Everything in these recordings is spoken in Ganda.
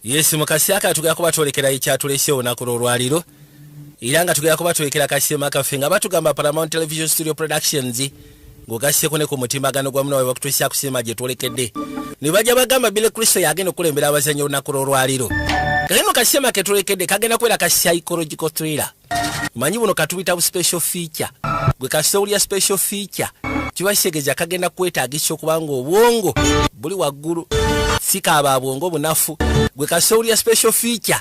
Yes, mu kaseera tugenda kuba twolekera ekyatulese olunaku lw'olwaliro, era nga tugenda kuba twolekera kasema kaffe nga batugamba Paramount Television Studio Productions, ng'ogasseko ne ku mutimbagano gwa munawe bakutuusa kusema gye twolekedde. Ne bajja bagamba Billy Crystal yagenda okulembera abazannyi olunaku lw'olwaliro. Kakeno kasema ke twolekedde kagenda kubeera ka psychological thriller. Manyi buno katubita bu special feature. Gwe kasita owulira special feature, kiba kitegeeza kagenda kwetaagisa okuba nga obwongo buli waggulu, si kaaba bwongo bunafu. Gwe kasita owulira special feature,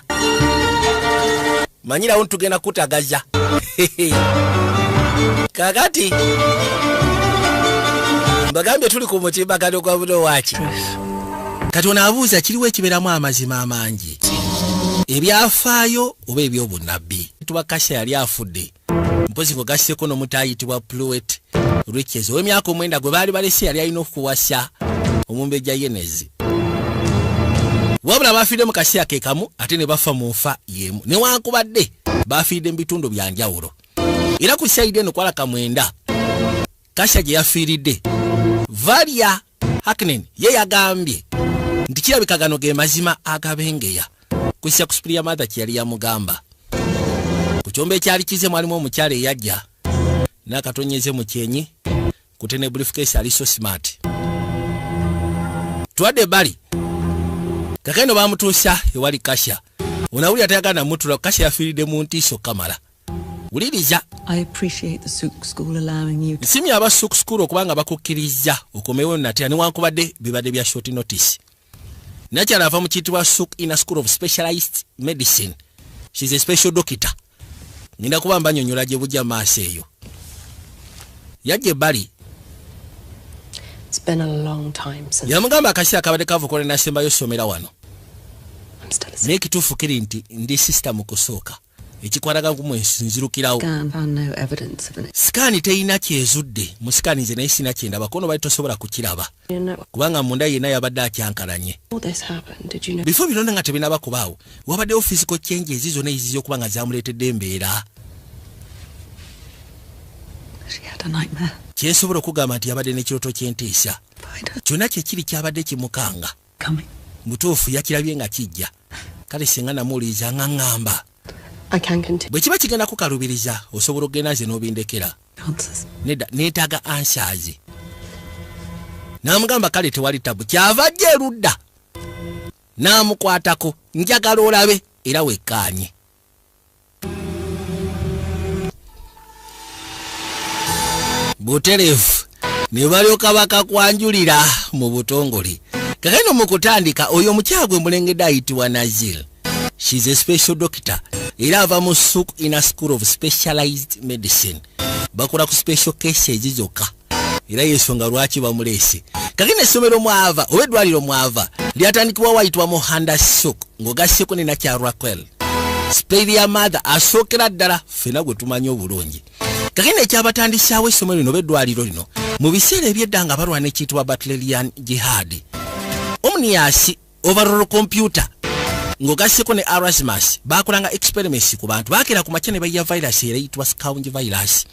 manyirawo ntugenda kutagaza. Kakati mbagambye tuli ku mutimbagano gwa buno waaki. Kati ono abuuza, kiriwo ekibeeramu amazima amangi, ebyafaayo oba ebyobunnabbi? Tuba Kasha yali afudde, mpozi ng'ogasseko n'omuto ayitibwa Pruitt Riches ow'emyaka 9 gwe baali balese, yali alina okuwasa omumbejja Yenezi. Wabula bafiiridde mu kaseera ke kamu ate ne bafa mu nfa y'emu, newankubadde bafiiridde mu bitundu bya njawulo. Era ku side eno kwalaka 9 Kasha gye yafiiridde, Valia Hacknen ye yagambye nti kirabika gano ge mazima agabengeya kussa ku superior mother kye yali yamugamba. Ku kyombo ekyali kize mwalimu omukyala eyajja n'akatonyeze mu kyenyi kutene briefcase, ali so smart. Twadde ebbali, kakeno bamutuusa ewali Kasha. Onawulira tayagala namutula. Kasha yafiiridde mu ntiiso kamala. Wuliriza. I appreciate the Souk School allowing you to Nsimye aba Souk School okuba nga bakukkiriza okomewo natera, newankubadde bibadde bya short notice. Nakyala ava mu kiyitibwa Souk Inner School of Specialized Medicine. She's a special doctor. Ngenda kuba mbanyonyola gye bujja maaso. Eyo yajja ebbali. It's been a long time since Yamugamba akaseera kabadde kavukola nasembayo ssomera wano. I'm still a Naye ekituufu kiri nti ndi sister mu kusooka, ekikwataga kumu nzirukirawo. Scan found no evidence of an Scan terina kyezudde mu scan nze, naye sina kyendaba kono bali tosobola kukiraba You know, kubanga munda yenna yabadde akyankalanye. all this happened, did you know? Bifo byonna nga tebinaba kubaawo, wabaddewo physical changes zonna eziza okuba nga zamuleetedde embeera. She had a nightmare. Kyensobola okugamba nti yabadde n'ekirooto ky'entiisa. Find her Kyonna kyekiri kyabadde kimukanga. coming. Mutuufu yakirabye nga kijja. Kale singa namuwuliriza nga ŋŋamba. I can continue. Bwe kiba kigenda kukalubiriza, osobola okugenda nze n'obindekera. Answers. Nedda, neetaaga answers. N'amugamba kale tewali tabu. Kyava ajja erudda n'amukwatako, njagala olabe era wekkaanye. Butereevu ne balyoka bakakwanjulira mu butongole. Kakano mu kutandika, oyo omukyala gwe mulengedde ayitibwa Nazil. She's a special doctor era ava mu Souk Inner School of Specialized Medicine. Bakola ku special cases zokka, era yensonga lwaki bamuleese. Kakino essomero mwava oba eddwaliro mwava lyatandikibwa wayitibwa Mohanda Souk, ng'ogasseko ne nakya Raquel, superior mother asookera ddala ffena gwe tumanyi obulungi. Kakino ekyabatandisaawo essomero lino oba eddwaliro lino, mu biseera ebyedda nga balwana ekiyitibwa Butlerian Jihad, Omnias Overall Computer ng'ogasseko ne Erasmus bakolanga experiments ku bantu. Bakeera ku makya ne bayiya virus era eyitibwa Scourge virus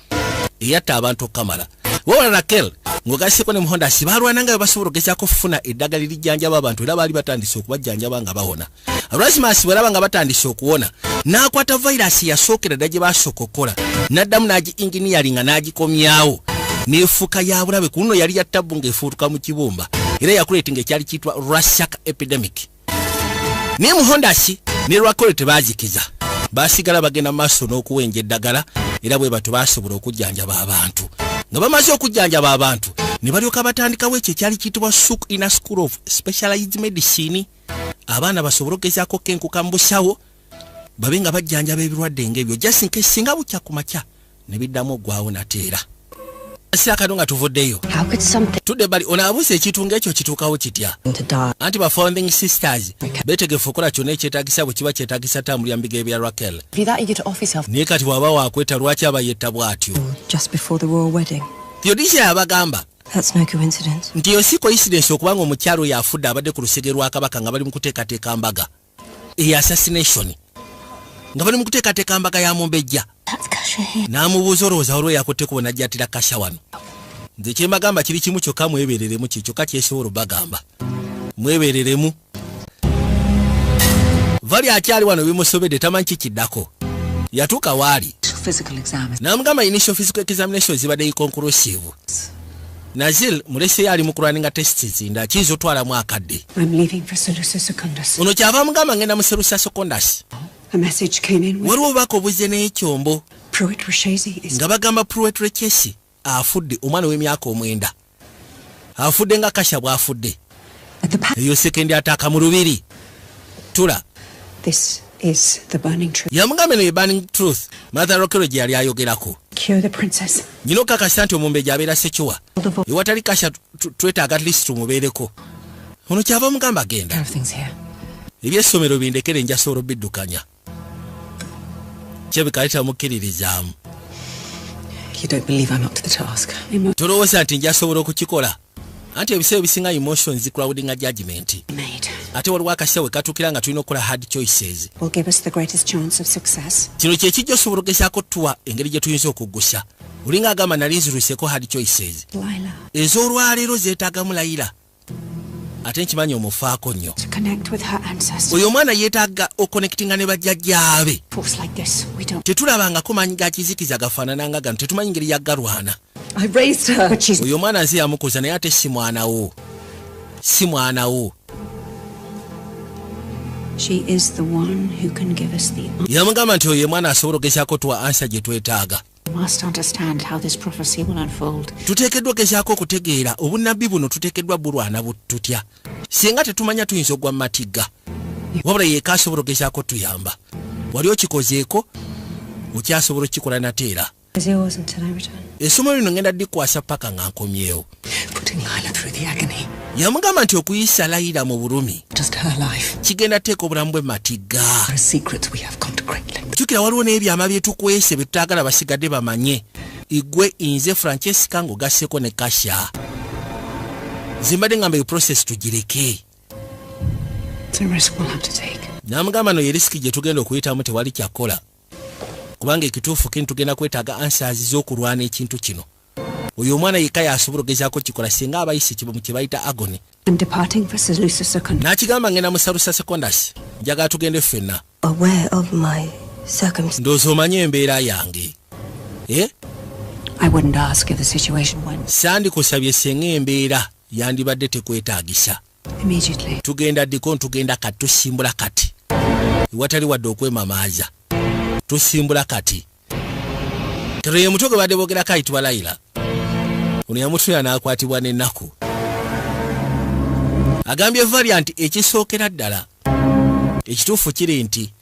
eyatta abantu okukamala. Wabula Raquel ng'ogasseko ne Muhondasi balwananga bwe basobola okugezaako okufuna eddagala erijjanjaba abantu, era baali batandise okubajjanjaba nga bawona. Erasmus bw'alaba nga batandise okuwona, n'akwata virus yasookera dda gye basooka okukola, n'addamu n'agi engineering nga n'agikomyawo n'efuuka ya bulabe. Ku luno yali ya tabbu ng'efuutuka mu kibumba, era yakuleetinga ekyali kiyitibwa Rashak epidemic. Naye Muhondasi ne Lwakole tebazikiza, basigala bagenda mu maaso n'okuwenja eddagala, era bwe batyo basobola okujjanjaba abantu. Nga bamaze okujjanjaba abantu, ne balyoka batandikawo ekyo ekyali kiyitibwa Souk Inner School of Specialized Medicine, abaana basobole okugezaako kenkuka mu busawo, babe nga bajjanjaba ebirwadde ng'ebyo, just in case singa bukya ku makya ne biddamu oggwawo nateera. Akano nga tuvuddeyo. How could something Tudde bali ono abuuza, ekintu ng'ekyo kituukawo kitya? to die? Anti ba founding sisters beetegefu okukola kyonna ekyetagisa bwe kiba kyetagisa tambulira mu bigere bya Raquel. If you're that eager to off yourself Naye kati bw'aba wakweta, lwaki aba yetta bw'atyo? Just before the royal wedding. Theodisia yabagamba That's no coincidence. nti yo si coincidence okubanga omukyalo oyo afudde abadde ku lusege lwa kabaka nga bali mu kuteekateeka mbaga eyo, assassination nga bali mu kuteekateeka mbaga ya mumbejja. That's Kasha here. N'amubuuza, olowooza waliwo yakutte kubo najjatira Kasha wano? Nze kyembagamba kiri kimu kyokka, mwebereremu. Kye kyokka kyesobola obagamba, mwebereremu. Vali akyali wano, bimusobedde, tamanyi kikiddako. Yatuuka waali. Physical exam is N'amugamba initial physical examination zibadde inconclusive. Nazil muleseyo, ali mu kulwaninga tests nda kiyinza otwalamu akadde. I'm leaving for Salusa Secundus. Ono kyava amugamba ngenda mu Selusa Secondus. A message came in with Waliwo obubaka obuzze n'ekyombo Pruitt Rashezi is nga bagamba Pruitt Rechesi afudde, omwana w'emyaka 9 afudde nga Kasha bw'afudde. At the palace. Eyo second attack mu lubiri tula. This is the burning truth. Yamugamba eno ye burning truth Mother Rokero gye yali ayogerako. Cure the princess. Nyina okakasa nti omumbejja abeera secure ewatali Kasha, twetaaga at least tumubeereko. Ono kyava mugamba genda. Care of things here. Ebyessomero bindekere, njasobola obiddukanya. Kyebika tamukkiririzaamu. You don't believe I'm up to the task. Tolowooza nti njasobola okukikola, anti ebiseera ebisinga emotions cloudinga judgment. Made Ate waliwo akaseera we katuukira nga tulina okukola hard choices. Will give us the greatest chance of success. Kino kyekijja osobola ogezaako tuwa engeri gye tuyinza okuggusa. Olinga agamba nali nzirwiseko hard choices. Lila. Ez'olwaleero zeetaagamu Layira, ate nkimanyi omufaako nnyo. To connect with her ancestors. Oyo omwana yeetaaga oconnectinga ne bajjajjaabe. Force like this, we don't. Tetulabangako maanyi ga kizikiza gafaanana nga gano, tetumanyi ngeri yaggalwana. I raised her. But she's Oyo omwana nze yamukuza, naye ate si mwana wo, si mwana wo. She is the one who can give us the Yamugamba nti oyo ye mwana asobola ogezaako tuwa answer gye twetaaga. We must understand how this prophecy will unfold. Tuteekeddwa ogezaako okutegeera obunnabbi buno, tuteekeddwa bulwana tutya. Singa tetumanya tuyinza ogwa mu matigga, wabula yeka asobola ogezaako tuyamba. Wali okikozeeko, okyasobola okukikola nate era. Is yours until I return. Essomo lino ngenda ddikwasa paka nga nkomyewo. Putting Lila through the agony. Yamugamba nti okuyisa Layira mu bulumi Just her life. kigenda teeka obulamu bwe matigga. There are secrets we have gone to great lengths. Jjukira waliwo n'ebyama byetukwese bye tutaagala basigadde bamanye, igwe, nze, Francesca, ng'ogasseko ne Kasha. Zimbadde ngamba eyo process tugireke. It's a risk we'll have to take. N'amugamba no ye risk gye tugenda okuyitamu, tewali kyakkola, kubanga ekituufu kini tugenda kwetaaga answers z'okulwana ekintu kino. Oyo omwana yekka yasobola ogezaako kikola singa abayise mu kye bayita agony. I'm departing for Salusa Secundus. N'akigamba ngenda mu Salusa Secondus, njagala tugende ffenna. Aware of my circumstances. Ndowooza omanye embeera yange. Eh? I wouldn't ask if the situation went Sandikusabye senga embeera yandibadde tekwetaagisa. Immediately. Tugenda ddiko, tugenda kati, tusimbula kati, ewatali wadde okwemamaaza, tusimbula kati. Kero ye mutwe gwe badde boogerako ayitibwa Layira. Ono yamutulira n'akwatibwa n'ennaku. Agambye Valia nti ekisookera ddala ekituufu kiri nti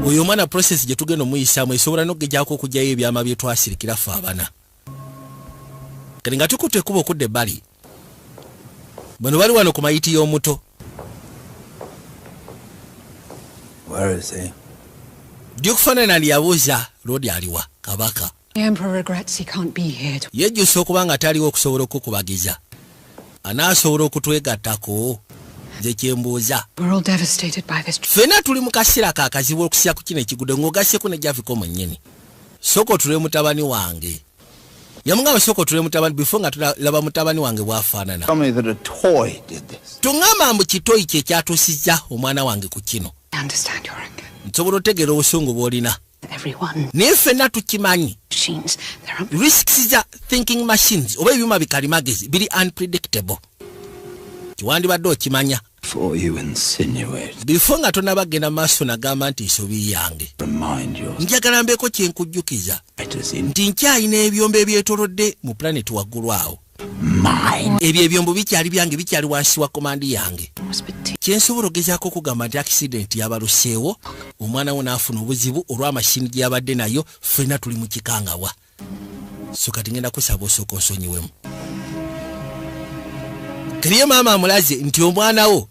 oyo omwana process gye tugenda omuyisaamu esobola n'okugejako okugyayo ebyama bye twasirikira ffe abana. Kati nga tukutte ekkuba okudda ebbali, bano bali wano ku mayiti y'omuto. Where is he? Duke Ferdinand yabuuza Lord aliwa kabaka. The Emperor regrets he can't be here to Yejjusa okuba nga taliwo okusobola okukubagiza, anaasobola okutwegattako? Nze kyembuuza. We're all devastated by this. Ffenna tuli mu kaseera kakazibu okusya ku kino ekigudde, ng'ogasseko ne Javiko mwennyini. Sooka otule mutabani wange. Yamugamba sooka otule mutabani before nga tulaba mutabani wange bw'afaanana. Tell me that a toy did this. Toŋŋamba mbu kitoyi kye kyatuusizza omwana wange ku kino. I understand your anger. Nsobola otegeera obusungu bw'olina. Everyone. Naye ffenna tukimanyi. Machines. They're Risks za thinking machines oba ebyuma bikalimagezi biri unpredictable, kiwandibadde okimanya. Before you insinuate, Before nga tonabagenda maaso nagamba nti nsobi yange, remind yourself njagala mbeeko kyenkujjukiza it is in nti nkyalina ebyombo ebyetolodde mu planet waggulu awo. Mine. Ebyo ebyombo bikyali byange, bikyali wansi wa command yange. Was particularly Kyensobola ogezaako okugamba nti accident yabaluseewo, omwana wo n'afuna obuzibu olw'amashini gye yabadde nayo. Ffenna tuli mu kikangawa, so kati ngenda kusaba osooka osonyiwemu. Keriyo maama amulaze nti omwana wo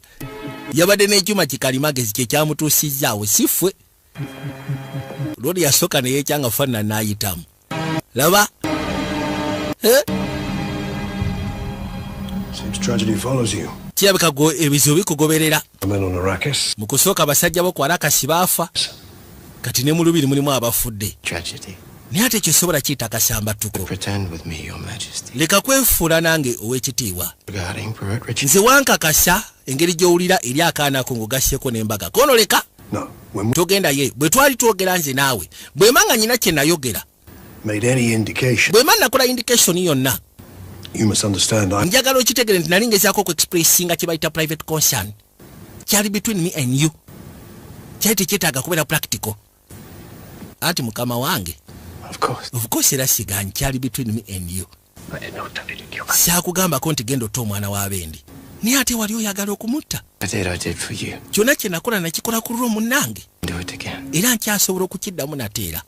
yabadde n'ekyuma kikalimagezi kyekyamutuusizaawo, si ffe. Lwoli yasooka neyekyanga faanana n'ayitamu laba. Eh? Seems tragedy follows you. Kirabika gwe ebizibu bikugoberera. The men on Arrakis. Mu kusooka abasajja bo ku Arakasi baafa, kati ne mu lubiri mulimu abafudde. Tragedy. Naye ate ekyo sobola kiyita kasambatuko. Pretend with me, Your Majesty. Leka kwefuula nange, ow'ekitiibwa. Regarding Pruitt Richard. Nze wankakasa engeri gy'owulira eri akaana ko ng'ogasseko n'embaga kono leka. No. When we Togenda ye. Bwe twali twogera nze naawe, bwe manga nyina kye nayogera, made any indication, bwe ma nakola indication yonna, you must understand I njagala okitegere nti nali ngezaako okuexpressinga kye bayita private concern. Kyali between me and you, kyali tekyetaaga kubeera practical. Anti mukama wange. Of course. Of course, era siganyi, kyali between me and you. I did not tell you to kill her. Saakugambako nti genda otta omwana w'abendi, naye ate wali oyagala okumutta. I did for you. Kyonna kye nakola nakikola ku lulwo, munnange. Do it again. Era nkyasobola okukiddamu nate, era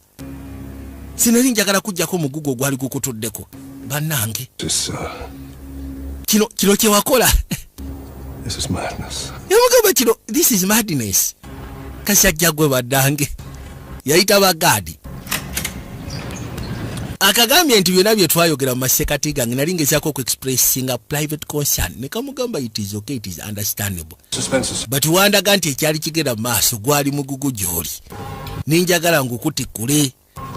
sinali njagala kujjako omugugu ogwali gukutuddeko, bannange. This, Kino kye wakola, this is madness. Yamugamba kino, this is madness. Kasajja gwe baddange yayita bagaadi, akagambye nti byonna bye twayogera mu masekati gange nali ngezaako okuexpressinga private concern. Ne kamugamba, it is okay, it is understandable. Suspense. But wandaga nti ekyali kigenda mu maaso gwali mugugu gy'oli, ninjagala ngukutikkule,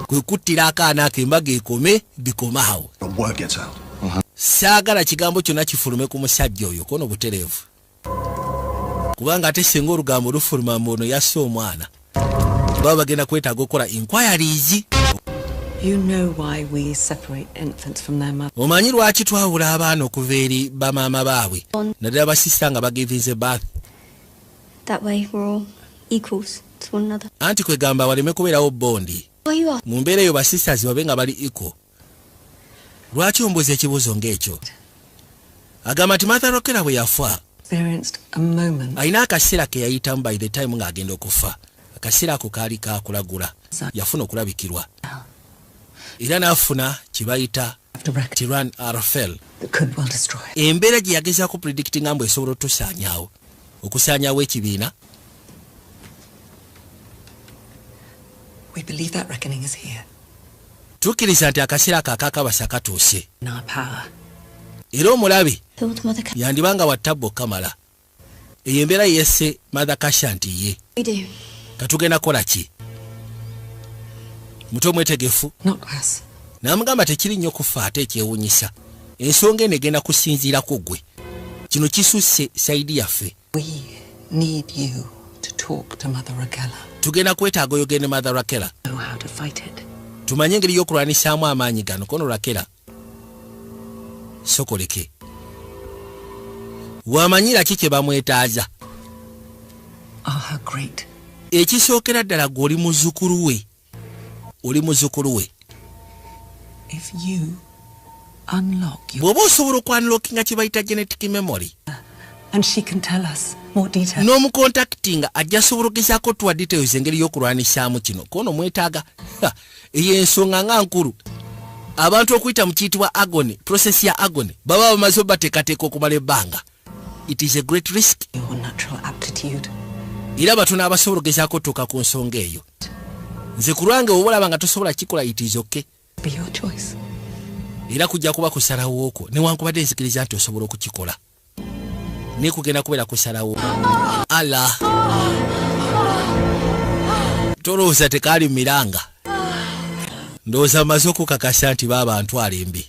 kwe kuttira akaana ako, embaga ekome, bikome awo. The word gets out. Saagala kigambo kyonna kifulume ku musajja oyo kono butereevu, kubanga ate singa olugambo lufuluma mbu ono yasse omwana, baba bagenda kwetaaga okukola inquiries. You know why we separate infants from their mothers. Omanyi lwaki twawula abaana okuva eri bamaama baabwe, naddala basista nga bagivinze birth? That way we're all equals to one another. Anti kwegamba waleme kubeerawo bond. Why you are? Mu mbeera eyo basisters babe nga bali equal. Lwaki ombuuza ekibuuzo ng'ekyo? Agamba nti Martha Rokera bwe yafa, Experienced a moment alina akaseera ke yayitamu by the time ng'agenda okufa. Akaseera ako kaali kakulagula, yafuna okulabikirwa era n'afuna kye bayita after record Tiran Arfel that could well destroy it. Embeera gye yagezaako predictinga mbu esobola otusaanyaawo, okusaanyaawo ekibiina. We believe that reckoning is here Tukkiriza nti akaseera ako akakabasa katuuse in our power. era omulabe Killed Mother yandibanga wattabba okamala. Eyo embeera yesse Mother Kasha nti ye. We do. Katugenda kukola ki? Muto omwetegefu. Not us. N'amugamba tekiri nnyo kufa, ate ekyewunyisa ensonga eno egenda kusinziirako ggwe, kino kisusse side yaffe. We need you to talk to Mother Raquella. Tugenda kwetaaga oyogende Mother Rakela. Know how to fight it. Tumanye engeri y'okulwanisaamu amaanyi gano. Kono Rakela sokoleke wamanyira ki kye bamwetaaza? Are her great Ekisookera ddala gwe oli muzzukulu we, oli muzzukulu we. If you unlock your Bw'oba osobola okwaunlockinga kye bayita genetic memory and she can tell us more details. N'omucontactinga ajja sobola ogezaako tuwa details engeri y'okulwanisaamu kino. Kono mwetaaga. Ha, eyo ensonga nga nkulu. Abantu okuyita mu kiyitibwa agony, process ya agony, baba bamaze obateekateeka okumala ebbanga. It is a great risk. Your natural aptitude. Era batono abasobola ogezaako otuuka ku nsonga eyo. Nze ku lwange oba olaba nga tosobola kikola, it is okay. Be your choice. Era kujja kuba kusalawo okwo, newankubadde nzikiriza nti osobola okukikola, naye kugenda kubeera kusalawo. Ala tolowooza tekaali miranga, ndowooza maze okukakasa nti baaba ntwala embi.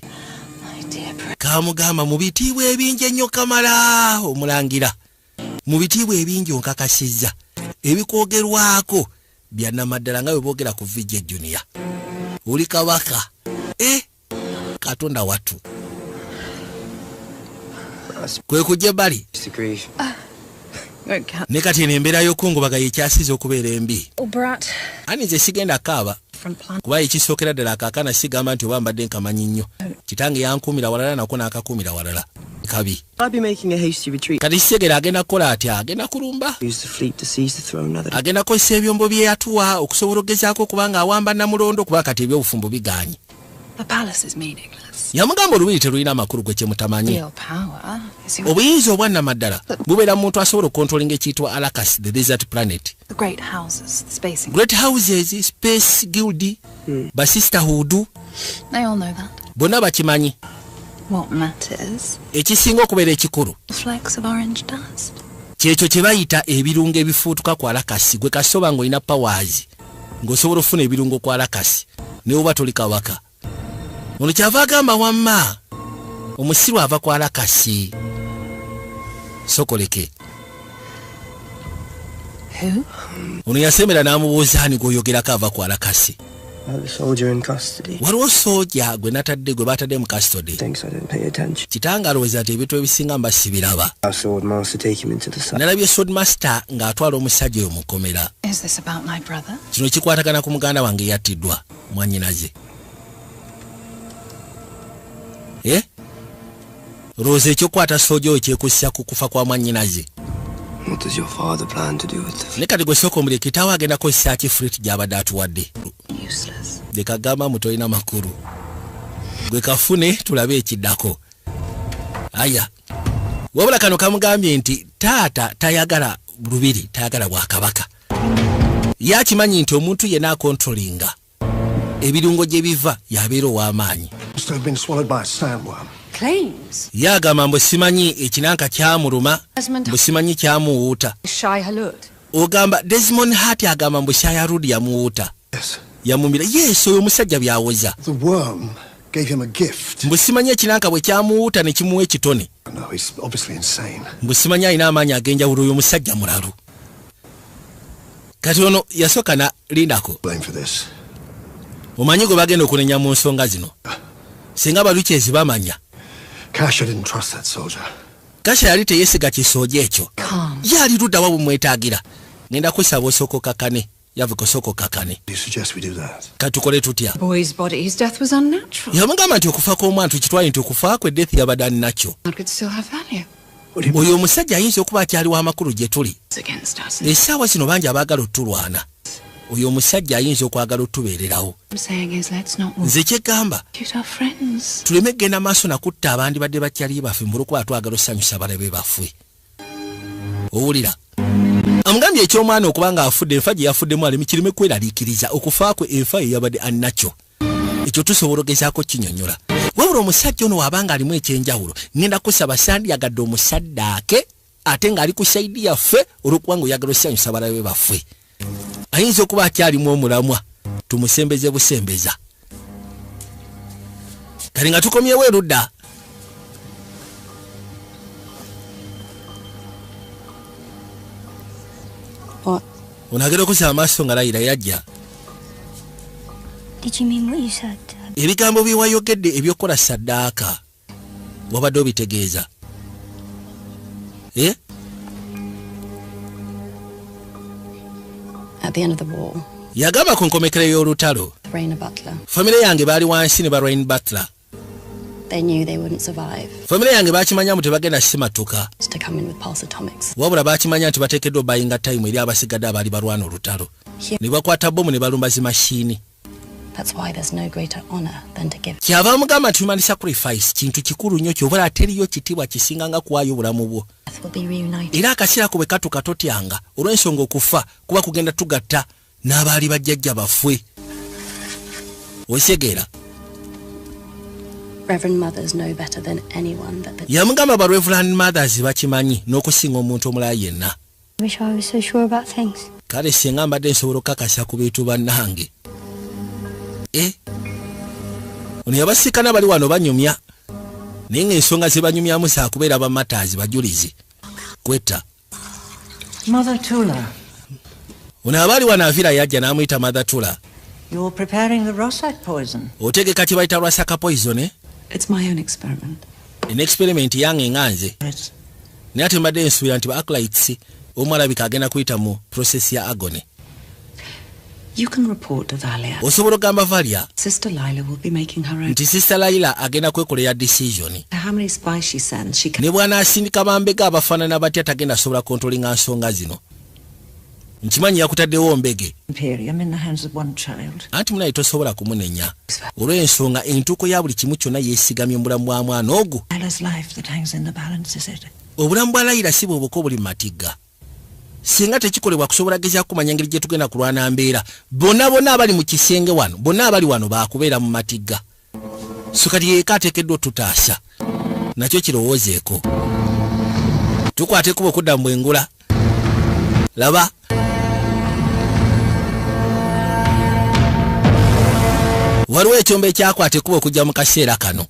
My dear prince. Kamugamba mu bitiibwa ebingi ennyo, kamala omulangira, mu bitiibwa ebingi onkakasizza ebikwogerwako byannamaddala nga bwe boogera ku VJ Junior, oli kabaka. E Katonda wattu, kwe kujja ebbali. Mr. Grieve. Won't count. Ne kati eno embeera y'okungubaga yekyasiza okubeera embi. Oh, brat. Ani nze sigenda kaaba From planet. kuba ekisookera ddala akaakana sigamba nti oba mbadde nkamanyi nnyo. Kitange yankuumira walala, nako n'akakuumira walala kabi. I'd be making a hasty retreat. Kati kitegera agenda kukola atya? Agenda kulumba. Use the fleet to seize the throne now that Agenda kukozesa ebyombo bye yatuwa okusobola okugezaako okuba nga awamba Namulondo, kuba kati ebyobufumbo biganye. The palace is meaningless. Yamugamba olubiri terulina amakulu, gwe kyemutamanyi. Real power is your Obuyinza obwannamaddala bubeera mu muntu asobola okucontrollinga ekiyitibwa Arrakis, the desert planet. The great houses, the spacing. Great houses, space guild, basisterhood. They all know that. Bonna bakimanyi. What matters? Ekisinga okubeera ekikulu, The flakes of orange dust. kyekyo kye bayita ebirungo ebifuutuka ku Arrakis. Gwe kasoba ng'olina powers ng'osobola okufuna ebirungo ku Arrakis naye oba toli kabaka. Ono kyava agamba wamma omusiru ava ku Arrakis, sokoleke. Who? Ono yasemera n'amubuuza, ani gw'oyogerako ava ku Alakasi? I have a soldier in custody. Waliwo sooja gwe natadde, gwe batadde mu custody. Thinks I don't pay attention. Kitange alowooza nti ebintu ebisinga mba sibiraba. Our sword master take him into the side. Nalabye swordmaster ng'atwala omusajja oyo mu kkomera. Is this about my brother? Kino kikwatagana ku muganda wange eyattiddwa, mwannyinaze? Eh? Olowooza ekyokukwata sooja oyo kyekussa ku kufa kwa mwannyinaze? What does your father plan to do with the Ne kati gwe sooka omulye, kitaawe agenda kukozesa ki fruit gy'abadde atuwadde? Useless. Leka gamba mu tolina makulu, gwe kafune tulabe ekiddako. Aya, wabula kano kamugambye nti taata tayagala lubiri, tayagala bwakabaka. Ye akimanyi nti omuntu yenna akontrolinga ebirungo gye biva yabeera ow'amaanyi. Must have been swallowed by a sandworm. Claims. Ye agamba mbu simanyi ekinanka kyamuluma, Desmond mbu simanyi kyamuwuuta. Shai Halud. Ogamba Desmond Hart agamba mbu Shayarud yamuwuuta. Yes. Yamumira, yes, oyo omusajja byawoza. The worm gave him a gift. Mbu simanyi ekinanka bwe kyamuwuuta ne kimuwa ekitone. No, he's obviously insane. Mbu simanyi alina amaanyi ag'enjawulo, oyo omusajja mulalu. Kati ono yasooka na lindako. Blame for this. Omanyi gwe bagenda okunenya mu nsonga zino singa balukyezi bamanya? Kasha didn't trust that soldier. Kasha yali teyeesiga kisooja ekyo. Calm. Ye ali luddawa bumwetaagira? Ngenda kusaba osooka okakane, Yavika, osooka okakane. Do you suggest we do that? Katukole tutya? Boy's body, his death was unnatural. Yamugamba nti okufa kw'omwana tukitwale nti okufa kwe death yabadde alinakyo. It could still have value. What do you Oyo omusajja ayinza okuba akyaliwo amakulu gye tuli. It's against us. Essaawa zino bangi abaagala otulwana, oyo omusajja ayinza okwagala otubeererawo. I'm saying is let's not Nze kyegamba, shoot our friends. tuleme kgenda maaso nakutta abandibadde bakyali baffe mbulwokuba twagala osanyusa abalabe baffe. Owulira amugambye ekyomwana okuba nga afudde, enfa gye yafuddemu alemi kireme kweraliikiriza. Okufa kwe enfa ye yabadde annakyo, ekyo tusobola ogezaako kinyonyola. Wabula omusajja ono waabanga alimu ekyenjawulo, ngenda kusaba sandyagadde omusaddaake ate ng'ali ku side yaffe olw'okuba nga oyagala osanyusa abalabe baffe. Ayinza okuba akyalimu omulamwa, tumusembeze busembeza. Kati nga tukomyewo erudda. What? Ono agenda okusaba amaaso nga Layira yajja. Did you mean what you said? Ebigambo bye wayogedde ebyokukola saddaaka wabadde obitegeeza? Eh? At the end of the war, Yagamba ku nkomekero y'olutalo, Rainer Butler, famire yange baali wansi ne ba Rain Butler. they knew they wouldn't survive Famire yange bakimanya mu tebagenda simatuka. to come in with pulse atomics. Wabula bakimanya nti bateekeddwa obayinga time eri abasigadde abaali balwana olutalo, ne bakwata bomu ne balumba zimashini. That's why there's no greater honor than to give. Kyava mugamba nti human sacrifice kintu kikulu nnyo, kyobala teriyo kitiibwa kisinga nga kuwaayo obulamu bwo. Death will be reunited. Era akaseera ko bwe katuka totyanga, olw'ensonga okufa kuba kugenda tugatta n'abaali bajjajja baffe. Osegeera? Reverend mothers know better than anyone that the Yamugamba ba Reverend Mothers bakimanyi n'okusinga omuntu omulala yenna. I wish I was so sure about things. Kale singa mbadde nsobola okukakasa ku bintu bannange. E ono yabasiikana bali wano banyumya, naye ng'ensonga ze banyumyamu saakubeera bamataazi bajulizi kwetta. Mother Tula, Ono abaali wano Avira yajja n'amuyita Mother Tula. you're preparing the Rossak poison. Otegeka kye bayita lwasaka poison, eh? It's my own experiment. En experiment yange nga nze. It's Naye ate mbadde nsuubira nti ba acolytes omu alabika agenda kuyita mu process ya agony. You can report to Valia. Osobola okugamba Valia. Sister Lila will be making her own. Nti Sister Laila agenda kwekolera decision. How many spies she sends, she can. Ne bw'anaasindika bambega abafaanana batya, tagenda sobola controllinga nsonga zino. Nkimanyi yakutaddewo mbege. Imperium in the hands of one child. Anti munaye tosobola kumunenya olw'ensonga entuuko ya buli kimu kyonna yeesigamye mu bulamu bwa mwana ogwo. Lila's life that hangs in the balance, is it? Obulamu bwa Layira si bwebuka obuli mu matigga. Singa tekikolebwa kusobola gezaako kumanya ngeri gye tugenda kulwana mbeera, bonna bonna abali mu kisenge wano, bonna abali wano baakubeera mu matigga. So kati yeeka ateekeddwa otutaasa, nakyo kirowoozeeko. Tukwata ekkubo okudda mu bwengula. Laba, waliwo ekyombo ekyakwata ekkubo okujja mu kaseera kano.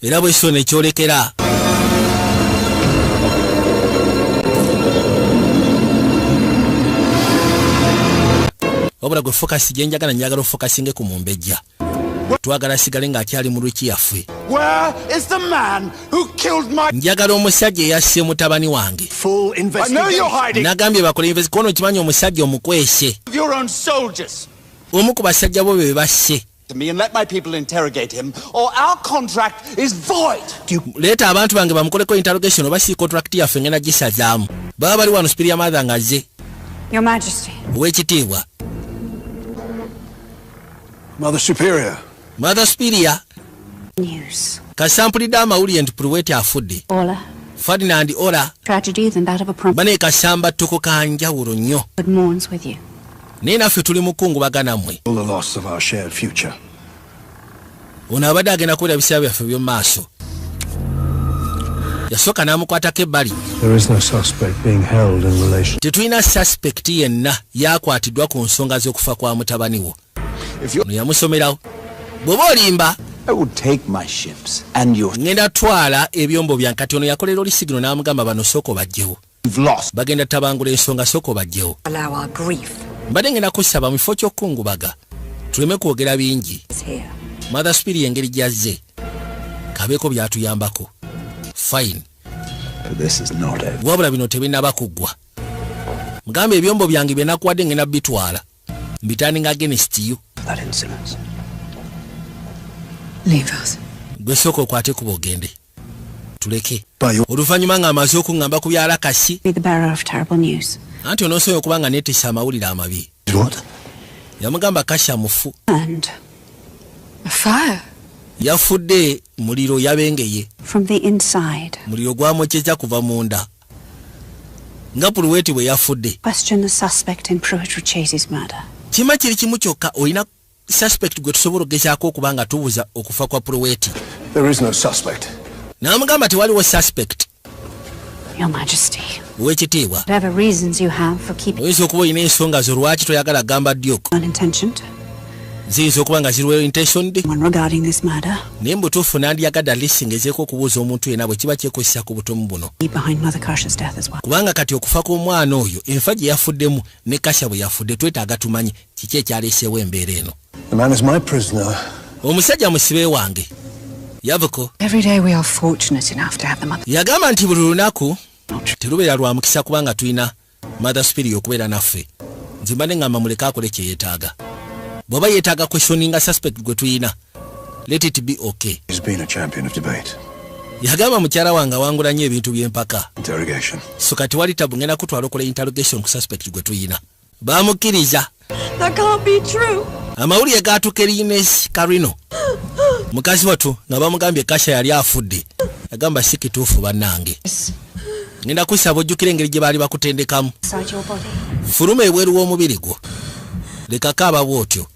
Era bwe so nekyolekera. Wabula gwe focus gye njagala, njagala ofocusinge ku mumbejja. Twagala sigale ng'akyali mu lwiki yaffe. Where is the man who killed my... Njagala omusajja eyasse mutabani wange. Full I know you're hiding Nagambye bakole investi kono. Okimanyi omusajja omukwese. your own soldiers. Omu ku basajja bo be basse. To me and let my people interrogate him, or our contract is void. Leeta abantu bange bamukoleko interrogation oba si contract yaffe ngenda gisazaamu. Baba bali wano, superior mother ng'azze. Your Majesty. Ow'ekitiibwa. Mother Superior. Mother Superior. News. Kasampulidde amawulire nti Pruweti afudde. Orla. Ferdinand Ora. Tragedy than that of a prom. Bane kasamba ttuko ka njawulo nnyo. But mourns with you. Naye naffe tuli mukungubaga nammwe. All the loss of our shared future. Ono abadde agenda kubeera biseera byaffe by'omu maaso. Yasooka n'amukwatako ebbali. There is no suspect being held in relation. Tetulina suspect yenna yakwatiddwa ku nsonga z'okufa kwa mutabani wo. If you Ono yamusomerawo, bw'oba olimba, I would take my ships and your ŋŋenda twala ebyombo byange. Kati ono yakolera olisigino n'amugamba, bano sooka obajjewo. You've lost. Bagenda tabangula ensonga, sooka obajjewo. Allow our grief Mbadde ngenda kusaba mu kifo ky'okukungubaga tuleme kwogera bingi. is here. Mother Superior engeri gyazze kabeeko byatuyambako, fine. But this is not over. Wabula bino tebinnaba kuggwa. Mugambe ebyombo byange bye nakuwadde ngenda bitwala, mbiturninga against you. That insolence. Leave us. Gwe sooka okwate kuba ogende, tuleke. By your Oluvannyuma ng'amaze okuŋŋamba ku byalakasi. Be the bearer of terrible news. Anti onoosobola okuba nga neetesa amawulire amabi. What? Yamugamba Kasha mufu. And A fire. Yafudde muliro, yabengeye. from the inside. Muliro gwamwokyeza kuva munda nga Puluweeti bwe yafudde. Question the suspect in Pruitt Richese's murder. Kima kiri kimu kyokka, olina suspect gwe tusobola okugezaako okuba nga tubuza okufa kwa Puluweeti. There is no suspect. N'amugamba tewaliwo suspect. Your Majesty. Ow'ekitiibwa. Whatever reasons you have for keeping Oyinza okuba olina ensonga zo lwaki toyagala gamba Duke. unintentioned, Ziyinza okuba nga ziri well intentioned. one regarding this murder, Naye mu butuufu nandyagadde at least ngezeeko okubuuza omuntu yenna bwe kiba kyekozesa ku butomu buno. be behind Mother Kasha's death as well. Kubanga kati okufa kw'omwana oyo, enfa gye yafuddemu ne Kasha bwe yafudde, twetaaga tumanye kiki ekyaleeseewo embeera eno. The man is my prisoner. Omusajja musibe wange yavuko. Every day we are fortunate enough to have the mother. Yagamba nti buli lunaku terubeera lwa mukisa kubanga tulina Mother Superior okubeera naffe. Nze mbadde ngamba muleke akole kye yeetaaga. Bw'aba yeetaaga questioninga suspect gwe tulina, let it be okay. He's been a champion of debate. Yagamba mukyala wange awangula nnyo ebintu by'empaka. Interrogation. So kati wali tabu, ngenda kutwala okola interrogation ku suspect gwe tuyina. Bamukkiriza. That can't be true. Amawulire gatuuka eri Ines Carino, mukazi watu nga bamugambye Kasha yali afudde. Agamba si kituufu bannange. Ngenda kusaba ojjukira engeri gye baali bakutendekamu. Inside your body. Fuluma ebweru w'omubiri gwo, lekako aba bw'otyo.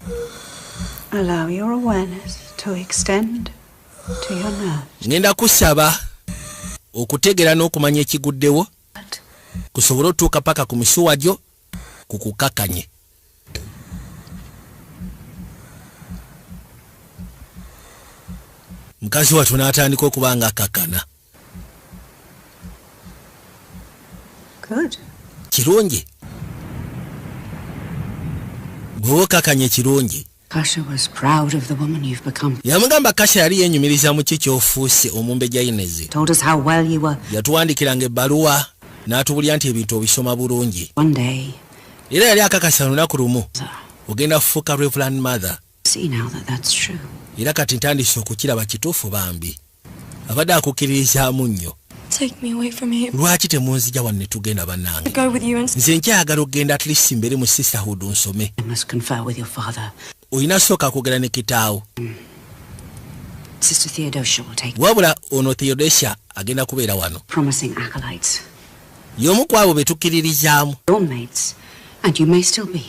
Allow your awareness to extend to your nerves. Ngenda kusaba okutegeera n'okumanya ekiguddewo kusobole otuuka paka ku misuwa gyo kukukakanye. Mukazi wattu n'atandika okuba nga akakana. Good. Kirungi bw'oba okakanye, kirungi. Kasha was proud of the woman you've become. Yamugamba Kasha yali yenyumiriza mu ki kyofuuse omumbejja Inezi. Told us how well you were. Yatuwandikiranga ebbaluwa n'atubulya nti ebintu obisoma bulungi. One day, Era yali akakasa lunaku lumu ogenda kufuuka Reverend Mother. see now that that's true. Era kati ntandise okukiraba kituufu. Bambi abadde akukkiririzaamu nnyo. Take me away from here. Lwaki temunzija wano ne tugenda bannange? Go with you and Nze nkyayagala okugenda, at least mbeere mu sisterhood nsome. I must confer with your father. Olina sooka kwogera ne kitaawo. Sister Theodosia will take Wabula ono Theodosia agenda kubeera wano. promising acolytes. Y'omu ku abo be tukkiririzaamu. Dorm mates, and you may still be.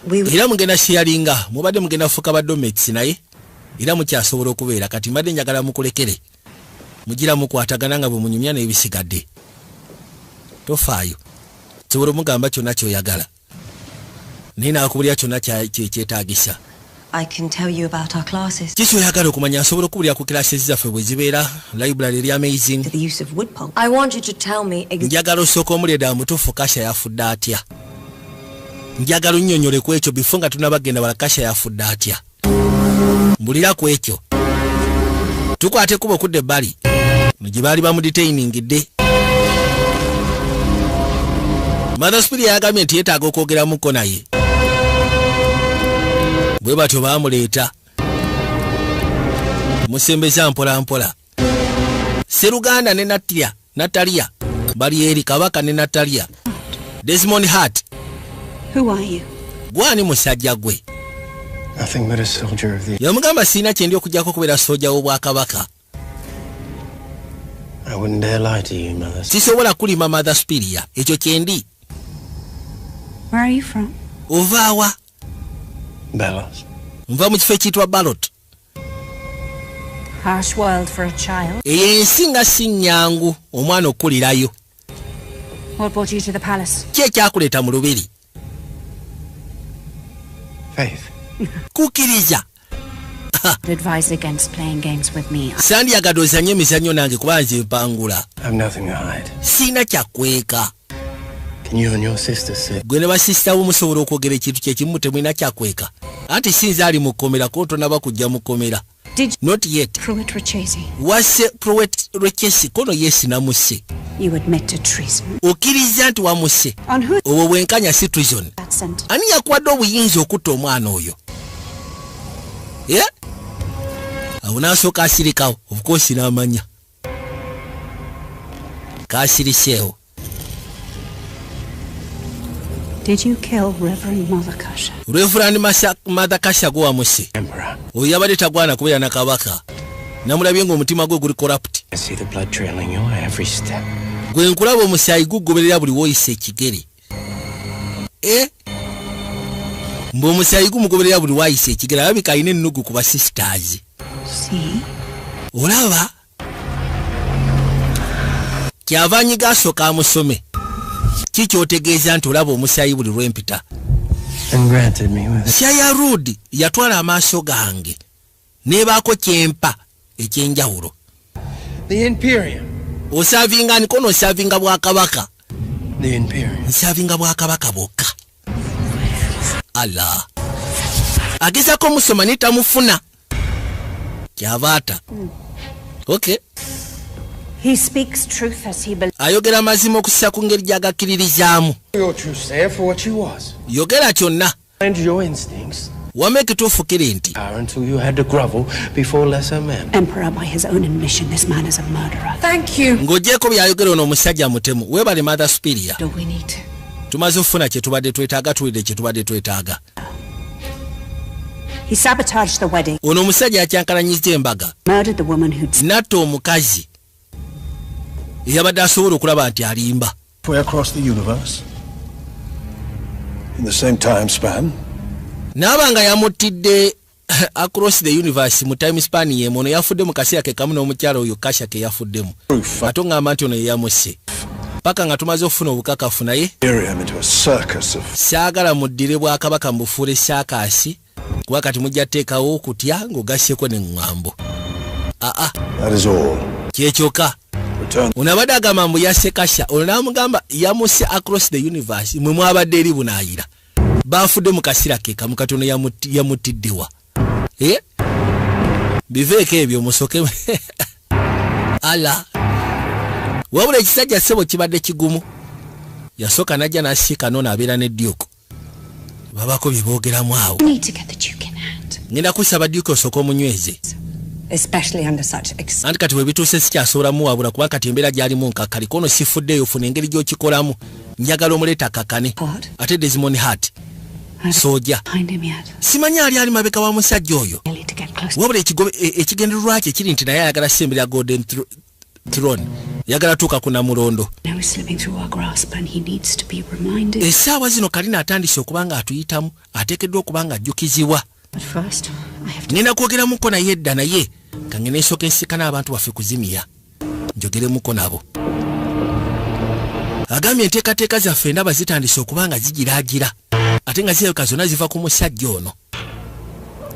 We Era mugenda siyalinga, mubadde mugenda kufuuka ba dormmates, naye era mukyasobola okubeera. Kati mbadde njagala mukulekere mugira mukwatagana nga bwe munyumya n'ebisigadde. Tofaayo, sobola omugamba kyonna kyoyagala, naye naakubulira kyonna kyekyetaagisa. I can tell you about our classes. Ki kyoyagala okumanya? Nsobola okubulira ku classes zaffe bwe zibeera, library eri amazing. To the use of wood pulp. I want you to tell me exactly Njagala osooka omuli eddala mutuufu, Kasha yafudde atya? Njagala onnyonnyole ku ekyo bifo nga tunabagenda wala. Kasha yafudde atya? Mbulira ku ekyo. Tukwate ekkubo okudda ebbali no gye baali bamudetainingidde. Mother Superior yagambye nti yeetaaga okwogeramuko naye. Bwe batyo baamuleeta, musembeza mpola mpola. Seruganda ne Natalia, Natalia bali eri, kabaka ne Natalia. Desmond Hart. Who are you? Gwani musajja gwe? Nothing but a soldier of the. Yamugamba, siina kyendi okugjako okubeera sooja w'obwakabaka. I wouldn't dare lie to you, Mother. Sisobola kulima, Mother Superior, ekyo kyendi. Where are you from? Ovaawa? Belos. Nva mu kifo ekiyitibwa Balot. Harsh world for a child. Eyo ensi nga si nnyangu omwana okkulirayo. What brought you to the palace? Ki ekyakuleeta mu lubiri? Faith. Kukkiriza. Advise against playing games with me. Sandyagadde ozanye emizannyo nange kuba nze mpangula. I have nothing to hide. Siina kyakweka. Can you and your sister sit? Gwe ne basisita bo musobola okwogera ekintu kyekimu? Temulina kyakweka? Anti sinza ali mu kkomera ko tonaba kujja mu kkomera. Did Not yet. Pruitt Richesi? Wasse Pruitt Richesi? Kono yes, namusse. You admit to treason. Okkiriza nti wamusse? On who Obwo bwenkanya, si treason. that sentence? Ani yakuwadde obuyinza okutta omwana oyo? Ye awo n'asooka asirikawo. Of course n'amanya kasiriseewo. Did you kill Reverend Mother Kasha? Reverend Mother Kasha gwe wamusse? Emperor. Oyo yabadde tagwana kubeera na kabaka. Namulabye ng'omutima gwe guli corrupt. I see the blood trailing your every step. Gwe nkulaba omusaayi gugoberera buli woyisa ekigere. E mbu omusaayi gumugoberera buli wayisa ekigere. Alabika alina ennugu ku basisters. See? Olaba kyava anyiga asooka amusome. Ki kyotegeeza nti olaba omusaayi buli lwempita? And granted me with it. Syarud yatwala amaaso gange nebaako kyempa ekyenjawulo. The Imperium. Oservinga nikono? Oservinga bwakabaka? The Imperium. Nservinga bwakabaka bwokka. Ala agezako omusoma naye tamufuna, kyava ata. Okay. He speaks truth as he believes. Ayogera mazima okussa ku ngeri gy'agakkiririzaamu. Your truth say for what you was. Yogera kyonna. And your instincts Wama ekituufu kiri nti are until you had to grovel before lesser men. Emperor, by his own admission, this man is a murderer. Thank you. Ng'ogyeko byayogera, ono omusajja mutemu. Weebale, Mother Superior. Do we need to? Tumaze okufuna kye tubadde twetaaga, tuwulire kye tubadde twetaaga. He sabotaged the wedding, Ono omusajja yakyankalanyiza embaga, murdered the woman who'd natta omukazi eyabadde asobola okulaba nti alimba. Way across the universe. In the same time span. Naaba nga yamuttidde across the universe mu time span yemu. Ono yafudde mu kaseera ke kamu n'omukyala oyo Kasha ke yafuddemu. Proof. Ate oŋŋamba nti ono ye yamusse paka nga tumaze okufuna obukakafu naye. Imperium into a circus of Saagala muddire bwakabaka mubufuule circus, kuba kati mujja teekawo okutya ng'ogasseko neŋŋambo aa. That is all. Kyekyokka. Return Ono abadde agamba mbu yasse Kasha, ono n'amugamba yamusse across the universe. Mwe mwabadde eri bunaayira, bafudde mu kaseera ke kamu. Katono yamutiddewa. Eh? Biveeko ebyo musoke ala. Wabula ekisajja ssebo kibadde kigumu. Yasooka najja n'asiika noono abeera ne Duke, babako bye boogeramu awo. We need to get the Duke in hand. Ngenda kusaba Duke osooka omunyweze. Especially under such Anti kati bwe bituuse sikyasobola muwabula, kuba kati embeera gy'alimu nkakkali. Kono sifuddeeyo, funa engeri gy'okikolamu. Njagala omuleeta akakane. Ate Desmond Hart sooja. Find him yet. Simanyi ali mabeka wa musajja oyo. Really to get close. Wabula ekigendererwa kye kiri nti naye ayagala sembera golden throne, ayagala tuuka ku namulondo. Now he's slipping through our grasp and he needs to be reminded. Essaawa zino kalina atandise okuba nga atuyitamu, ateekeddwa okuba nga ajjukizibwa. But first, I have to Ngenda kwogeramuko naye edda, naye kange nensooka ensikana abantu baffe kuzimiya njogeremuko nabo. Agambye enteekateeka zaffe ndaba zitandise okuba nga zigiraagira, ate nga zirabika zonna ziva ku musajja ono.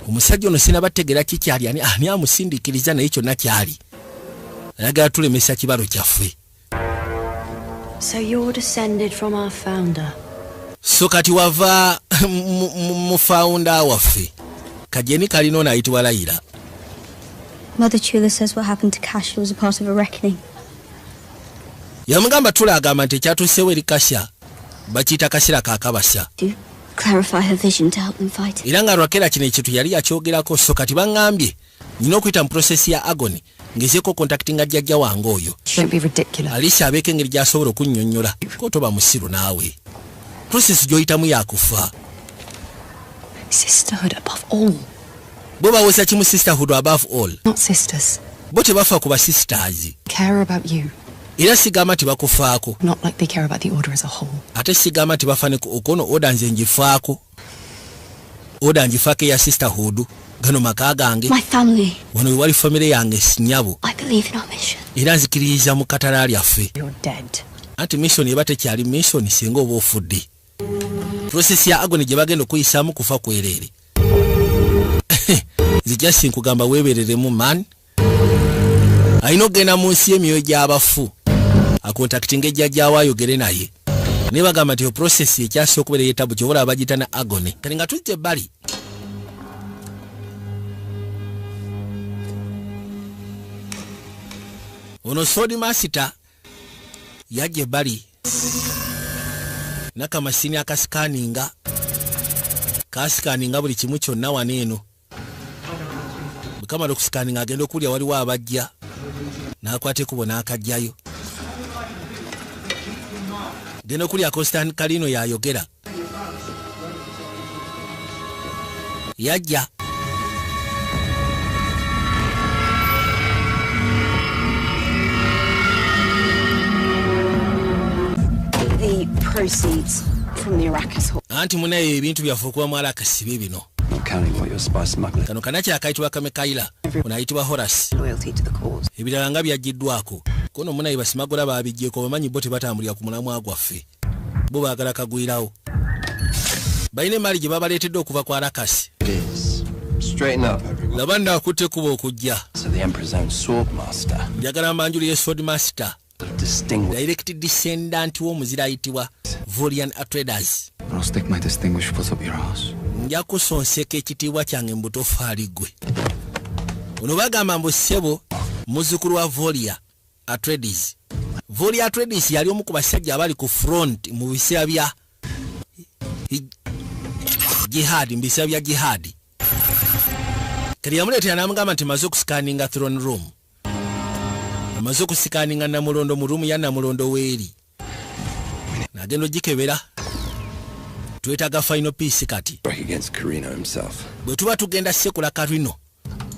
Omusajja ono sinabategeera kikyali, ani amusindiikiriza, naye kyonna kyali ayagala tulemesa kibalo kyaffe. So you're descended from our founder. So kati wava mu founder waffe. Kajeni kalino n'ayitibwa Layira. Mother Chula says what happened to Kasha was a part of a reckoning. Yamugamba Tula agamba nti ekyatuusewo eri Kasha bakiyita kasira kakabasa. To clarify her vision to help them fight it. Era nga Lwakera kino ekintu yali yakyogerako. So kati baŋŋambye nina okuyita mu process ya agony ngezeeko contactinga jjajja wange oyo. Don't be ridiculous. Alisa abeeko engeri gy'asobola okunnyonnyola ko toba musiru naawe. Process gy'oyitamu yakufa. Sisterhood above all. Bo bawoza kimu sisterhood above all. Not sisters. Bo tebafa ku ba sisters. Care about you. Era sigamba nti bakufaako. Not like they care about the order as a whole. Ate sigamba nti bafa ne ku okono order nze ngifaako. Order ngifaako eya sisterhood. Gano maka gange. My family. Wano we wali family yange sinyabo. I believe in our mission. Era nzikiririza mu katala lyaffe. You're dead. Anti mission eba tekyali mission singa oba ofudde. Process ya agony gye bagenda okuyisaamu kufa kwereere. Nzija sinkugamba weebereremu man. Alina okugenda mu nsi y'emyoyo gy'abafu. Akontaktinga ejjajjaawo ayogere naye. Naye bagamba nti process ekyasooka okubeera ey'ettabu ky'oba olaba bagiyita na agony. Kati nga tujja ebbali. Ono Sword Master yajja ebbali n'akamasini akasikaninga kasikaninga buli kimu kyonna wano eno. Bwe kamala okusikaninga agenda okulya waliwo abajja n'akwata ekkubo n'akajjayo. Genda okulya Constant Kalino yayogera. Yajja. The proceeds from the Arrakis haul. Anti munaye ebintu byaffe okuba mu Arrakis bibino. Not counting what your spice smuggler. Kano kanaki akayitibwa Kamekaila, ono ayitibwa Horace. Loyalty to the cause. Ebirala nga byaggiddwako. Kono munaye basimagola baabiggyeko bamanyi bo tebatambulira ku mulamwa gwaffe. Bo baagala kagwirawo. Balina emaali gye babaleetedde okuva ku Arrakis. It is. Straighten up, everyone. Laba nno akutte ekkubo okujja. So the Emperor's own sword master. Njagala mbanjulire sword master. Distinguished. Direct descendant w'omuzira ayitibwa Volian Atreides. I'll stick my distinguished foot up your ass. Nja kusonseka ekitiibwa kyange mu butofaali ggwe. Ono bagamba mbu ssebo muzzukulu wa Volia Atreides. Volia Atreides yali omu ku basajja abali ku front mu biseera bya jihad, mu biseera bya jihad. Kati yamuleetera n'amugamba nti maze okusikaninga throne room. Amaze okusikaninga Namulondo mu ruumu ya Namulondo weeri. N'agenda ogikebera. Twetaaga final piece kati. Break against Carino himself. Bwe tuba tugenda sekula Carino,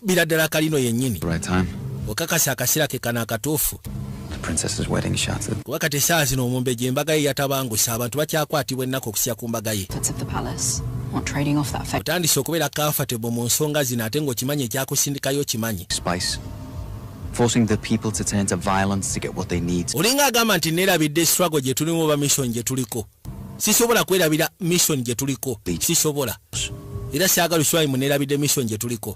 bira ddala Carino yennyini. Right time. Okakasa akaseera ke kano akatuufu. The princess's wedding shattered. Kuba kati essaawa zino omumbejja embaga ye yatabangusa abantu bakyakwatibwa ennaku okusya ku mbaga ye. Of the palace. Not trading off that fact. Otandise okubeera comfortable mu nsonga zino ate ng'okimanyi ekyakusindikayo okimanyi. Spice. Forcing the people to turn to violence to get what they need. Olinga agamba nti neerabidde struggle gye tulimu oba mission gye tuliko. Sisobola kwerabira mission gye tuliko. Sisobola. Era saagala uswayi mu neerabidde mission gye tuliko.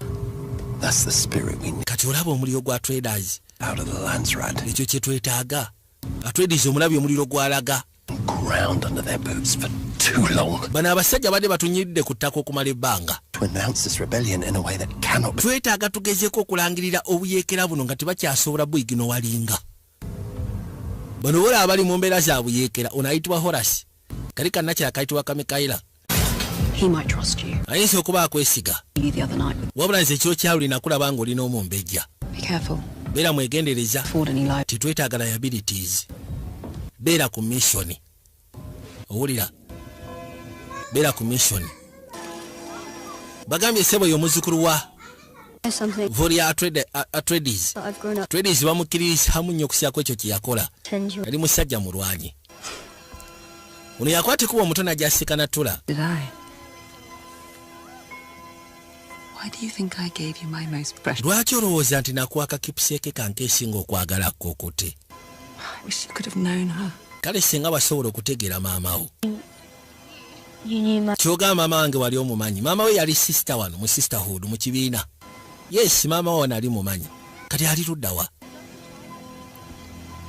That's the spirit we need. Kati olaba omuliro gwa traders. Out of the Landsraad. Ekyo kye twetaaga. Atreides omulabye omuliro gw'alaga. Ground under their boots for too long. Bano abasajja badde batunyiridde ku ttaka okumala ebbanga. To announce this rebellion in a way that cannot be. Twetaaga tugezeeko okulangirira obuyeekera buno nga tebakyasobola buyigino walinga. Bano bola abali mu mbeera za buyeekera ono ayitibwa Horace. Kali kannaki akayitibwa Kamekaila. He might trust you. Ayinza okuba akwesiga. You the other night. Wabula nze ekiro kya luli nakulaba ng'olina omumbejja. Be careful. Beera mwegendereza. Afford any life. Tetwetaaga liabilities. Beera ku mission. Owulira. Beera ku mission. Bagambye ssebo y'omuzzukulu wa Something. Volia Atreides. But I've grown up. Atreides bamukkiririzaamu nnyo okusyako ekyo kye yakola. Tend your Yali musajja mulwanyi. Ono yakwata ekkubo omuto n'agyasika Tula. Did I? Why do you think I gave you my most precious? Lwaki olowooza nti nakuwa akakipuseeke kange esinga okwagala kkokote? I wish you could have known her. Kale singa basobola okutegeera maama wo. You knew my Kyogamba maama wange wali omumanyi. Maama we yali sister wano mu sisterhood mu kibiina. Yes, maama we nali mumanyi. Kati ali ludda wa?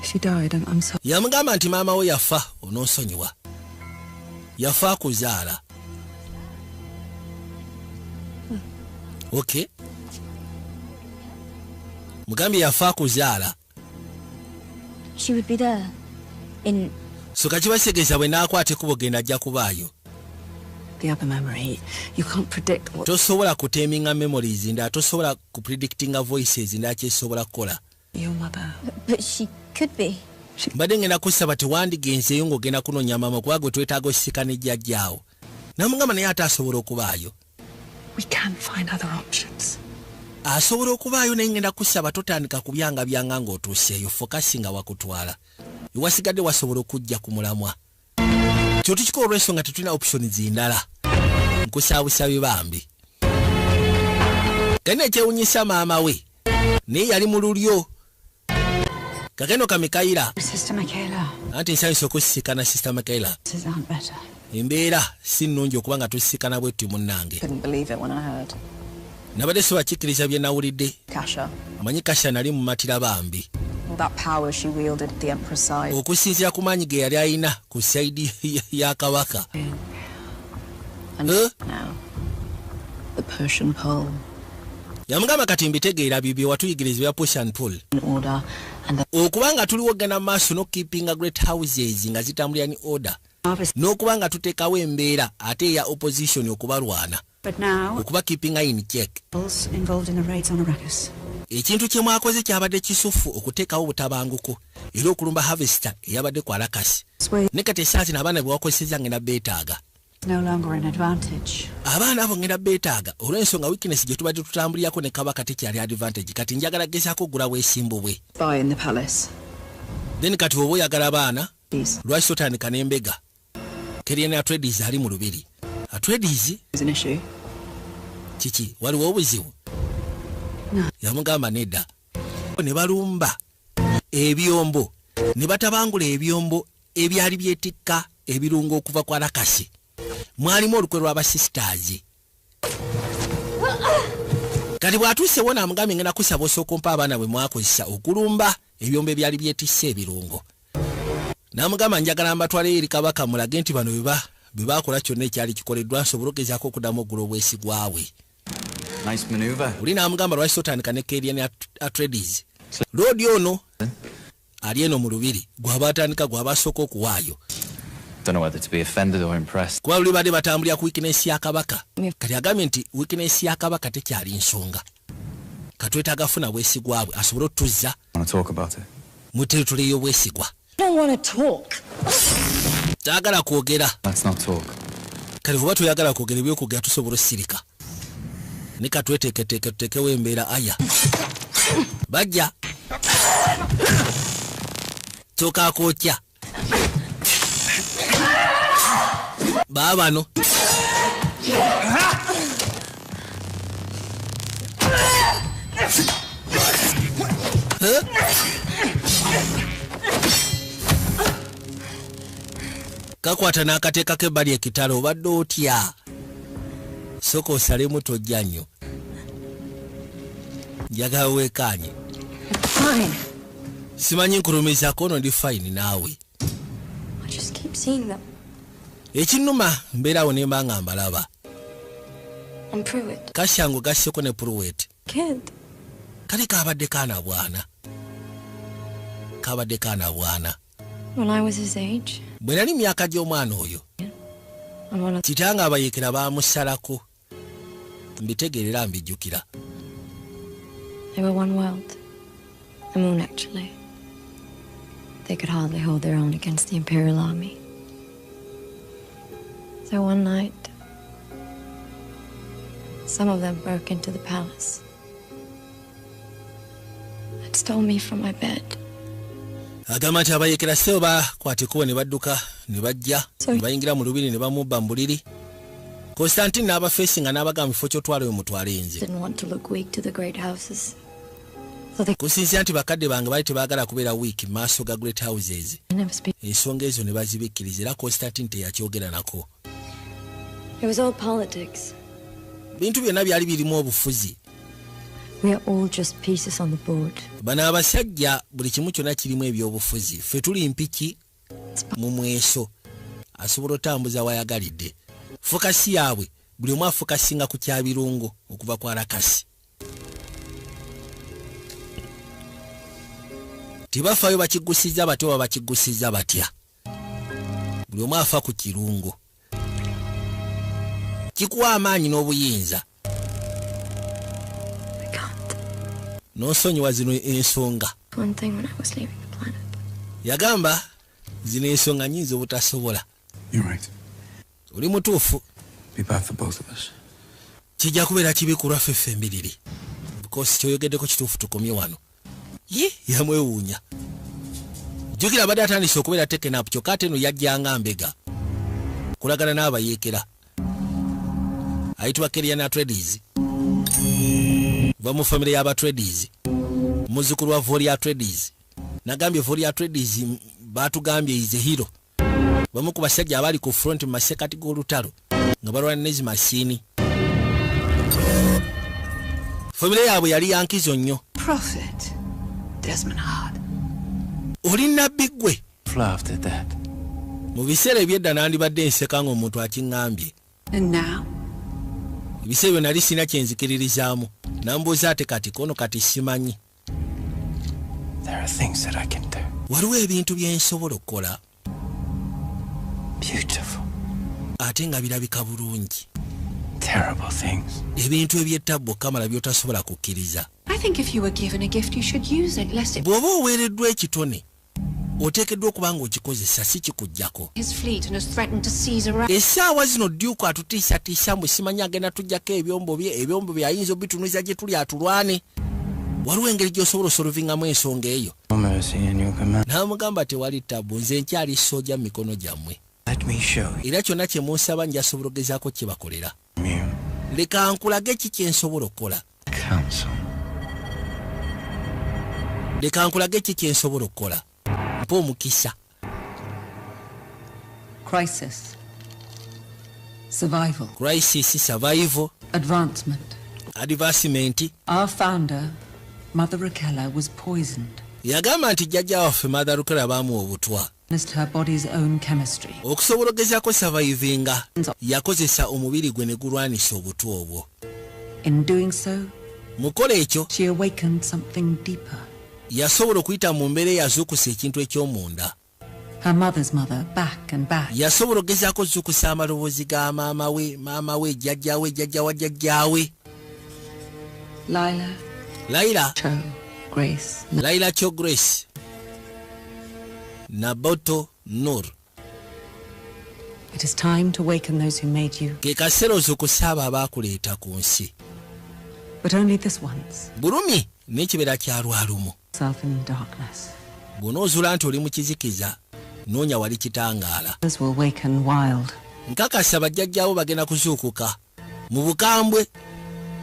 She died. I'm sorry. Yamugamba nti maama we yafa onoonsonyiwa. Yafa kuzaala. Okay, mugambye yafa kuzaala. She would be there. In So kakibasegeeza bwe naakwata ekkubo genda ajja kubaayo. The other memory. You can't predict what Tosobola kuteminga memories ndala, tosobola kupredictinga voices ndala kyesobola kukola. Your mother. But she could be. Mbadde ngenda kusaba tewandigenzeeyo ng'ogenda kunoonya maama, kuba gwe twetaaga osisika ne jjajjaawo. Namugamba naye ate asobola okubaayo. We can find other options. Asobola okubaayo, naye ngenda kusaba totandika kubyanga byanga ng'otuuseeyo. Focus nga wakutwala ewasigadde wasobola okujja ku mulamwa. Kyo tukikola olw'ensonga tetulina options ndala. Nkusaabusabi bambi. Kalina ekyewunyisa, maama we naye yali mu lulyo kakeno kamikayira. Sister Michaela. Anti nsanyusa okusisikana Sister Michaela. This aren't better. Embeera si nnungi okuba nga tusisikana bwetti munnange. Couldn't believe it when I heard. Nabadde sibakikkiriza bye nawulidde. Kasha. Amanyi Kasha nali mumatira bambi. All that power she wielded at the Emperor's side. Okusinziira ku maanyi ge yali alina ku side ya kabaka. And Eh? now, the push and pull Yamugamba kati mbitegeera bibye watuyigiriza bya push and pull. in order and the Okuba nga tuliwo genda mu maaso n'okeepinga great houses nga zitambulira ni order, n'okuba nga tuteekawo embeera ate eya opposition okubalwana, But now, okuba keepinga in check. rebels involved in the raids on Arrakis. Ekintu kye mwakoze kyabadde kisufu okuteekawo obutabanguko era okulumba harvester eyabadde ku Arrakis, ne kati esaa zino abaana bwe wakozesezza ngenda beetaaga. No longer an advantage. Abaana abo ngenda beetaaga olw'ensonga weakness gye tubadde tutambulirako ne kabaka tekyali advantage. Kati njagala gezaako okugula bwesimbu bwe. Spy in the palace. Then kati oba oyagala abaana, Please. lwaki totandika n'embega Cerian Atreides ali mu lubiri Atreides? Is an issue. Kiki, waliwo obuzibu? Yamugamba nedda. Ne balumba ebyombo ne batabangula ebyombo ebyali byetikka ebirungo okuva ku Arrakis. Mwalimu olukwe lw'abasisters. Kati bw'atuusewo n'amugambye ngenda kusaba osooka ompa abaana bwe mwakozesa okulumba ebyombo ebyali byetisse ebirungo. N'amugamba njagala mbatwaleyo eri kabaka mulage nti bano bwe baakola kyonna ekyali kikoleddwa nsobole ogezaako okuddamu okugula obwesigwa bwe. Nice maneuver. Oli n'amugamba lwaki totandika ne Cerian Atreides, lord ono ali eno mu lubiri, gwaba atandika gwaba asooka okuwaayo. Don't know whether to be offended or impressed. Kuba luli badde batambulira ku weakness ya kabaka. Kati agambye nti weakness ya kabaka tekyali nsonga, katwetaaga funa bwesigwa bwe asobole otuzza Want to talk about it? mu territory y'obwesigwa. I don't want to talk. Taagala kwogera. Let's not talk. Kale oba toyagala kwogera ebyokwogera, tusobola osirika ne katweteeketeeke tuteekewo embeera. Aya bajja tokakokya baabano. Huh? Kakwata n'akateekako ebbali ekitalo. Obadde otya? Sooka osalemu, tojja nnyo, njagala weekaanye. Fine. Simanyi nkulumizaako ono, ndi fine naawe. I just keep seeing them. Ekinnuma mbeerawo ne mba nga mbalaba. And Pruitt. Kasyangu gasseko ne Pruitt. Kid. Kale kabadde kaana bwana, kabadde kaana bwana. When I was his age, Bwe nali myaka gy'omwana oyo, and one of kitange abayeekera baamusalako. Mbitegeerera, mbijjukira. They were one world. The moon, actually. They could hardly hold their own against the Imperial Army. So one night, some of them broke into the palace and stole me from my bed. Agamba nti abayeekera sebo bakwata ekkubo ne badduka ne bajja ne bayingira mu lubiri ne bamubba mu buliri. Constantine n'abafeesi nga n'abagamba mu kifo ky'otwala oyo mutwale nze. Didn't want to look weak to the great houses. So they Kusinzira nti bakadde bange baali tebaagala kubeera weak mu maaso ga great houses. never speak. Ensonga ezo ne bazibikkiriza era Constantine teyakyogera nako. It was all politics. Bintu byonna byali birimu obufuzi. We are all just pieces on the board. Bano abasajja buli kimu kyonna kirimu ebyobufuzi, ffe tuli mpiki mu mweso. Asobola otambuza wayagalidde. Focus yaabwe, buli omu afocusinga ku kyabirungo okuva ku Arakasi. Tebafaayo bakiggusiza batya oba bakiggusiza batya, buli omu afa ku kirungo. Kikuwa amaanyi n'obuyinza. N'osonyiwa zino ensonga. One thing when I was leaving the planet. Yagamba zino ensonga nyinza obutasobola. You're right. Oli mutuufu. Be bad for both of us. Kijja kubeera kibi ku lwaffe ffembiriri, because kyoyogeddeko kituufu, tukomye wano. Ye yamwewuunya. Jjukira abadde atandise okubeera taken up, kyokka ate eno yajjanga mbega kulagana n'abayeekera. Ayitibwa Kerian Atreides, va mu famire y'Abatreides, muzzukulu wa Voria Atreides. Nagambye Voria Atreides batugambye is a hero, bamu ku basajja abali ku front mu masekati g'olutalo nga balwana nezi mashini. Famire yaabwe yali yankizo nnyo. Prophet Desmond Hart. Oli nabbi ggwe? Laughed at that. Mu biseera ebyedda nandibadde nseka ng'omuntu akiŋŋambye. And now? Ebiseera ebyo nali sirina kyenzikiririzaamu. Nambuuza ate kati kono kati simanyi. There are things that I can do. Waliwo ebintu bye nsobola okukola. Beautiful. Ate nga birabika bulungi. Terrible things. Ebintu ebyettabbo kamala by'otasobola kukkiriza. I think if you were given a gift, you should use it, lest it Bw'oba oweereddwa ekitone, oteekeddwa okuba ng'okikozesa, si kikuggyako. his fleet and has threatened to seize Arrakis. Essaawa zino Duke atutiisatiisa mbu simanyi agenda tujjako ebyombo bye, ebyombo bye ayinza obitunuza gye tuli atulwane. Waliwo engeri gy'osobola osolovingamu ensonga eyo. No mercy in your command. N'amugamba tewali tabu, nze nkyali sooja mu mikono gyammwe. Let me show you. Era kyonna kye munsaba njasobola ogezaako kye bakolera. You. Leka nkulage ki kye nsobola okukola. Council. Leka nkulage ki kye nsobola okukola, mpa omukisa. Crisis. Survival. Crisis, survival. Advancement. Advancement. Our founder, Mother Raquella, was poisoned. Yagamba nti jjajja waffe Mother Raquella baamuwa obutwa. Missed her body's own chemistry. Okusobola ogezaako survivinga, yakozesa omubiri gwe ne gulwanisa obutwa obwo. In doing so, Mukola ekyo, she awakened something deeper. yasobola okuyita mu mbeera eyazuukusa ekintu eky'omunda. Her mother's mother, back and back. Yasobola ogezaako ozuukusa amaloboozi ga maama we, maama we, jjajja we, jjajja wa jjajjaawe. Lila, Laila, Cho, Grace, Laila Cho Grace Naboto Nur. It is time to waken those who made you, Ke kaseera ozuukusa abo abaakuleeta ku nsi. but only this once. Bulumi n'ekibeera kya lwalumu. Self in darkness. Bw'onoozuula nti oli mu kizikiza, noonya wali kitangaala. Others will waken wild. Nkakasa bajjajjaabo bagenda kuzuukuka mu bukambwe.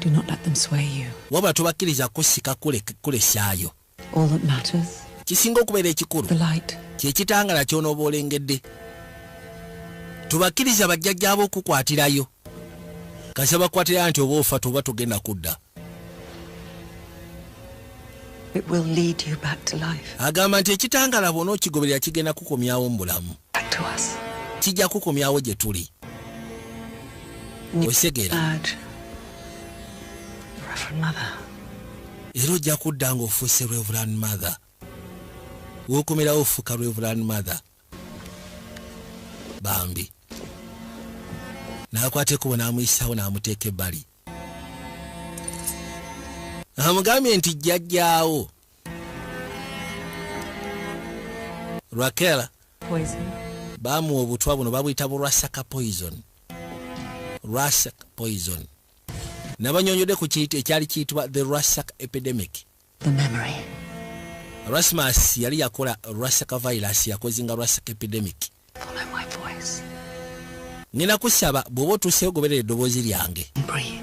Do not let them sway you. Wabula tobakkiriza kusika kulesaayo. All that matters, Kisinga okubeera ekikulu the light. kyekitangala ky'onooba olengedde. Tubakkiriza bajjajjaabo okukwatirayo, kasa bakwatirayo nti oba ofa toba togenda kudda. It will lead you back to life. Agamba nti ekitangala bw'onookigoberera kigenda kukomyawo mu bulamu. Back to us. Kijja kukomyawo gye tuli. Osegeera? Urge. Reverend Mother. Era ojja kudda ng'ofuuse Reverend Mother. Wookomerawo ofuuka Reverend Mother. Bambi n'akwata ekkubo n'amuyisawo n'amuteeka ebbali. Amugambye nti jjajjaawo Rakela Poison. baamuwa obutwa buno, babuyita bulwasaka poison. Rashak poison nabanyonyodde ku kiyito ekyali kiyitibwa the Rashak epidemic. The memory. Rasmus yali yakola Rashak virus, yakozinga Rashak epidemic. Follow my voice. Ngenda kusaba bw'oba otuuseyo goberera eddoboozi lyange. Breathe.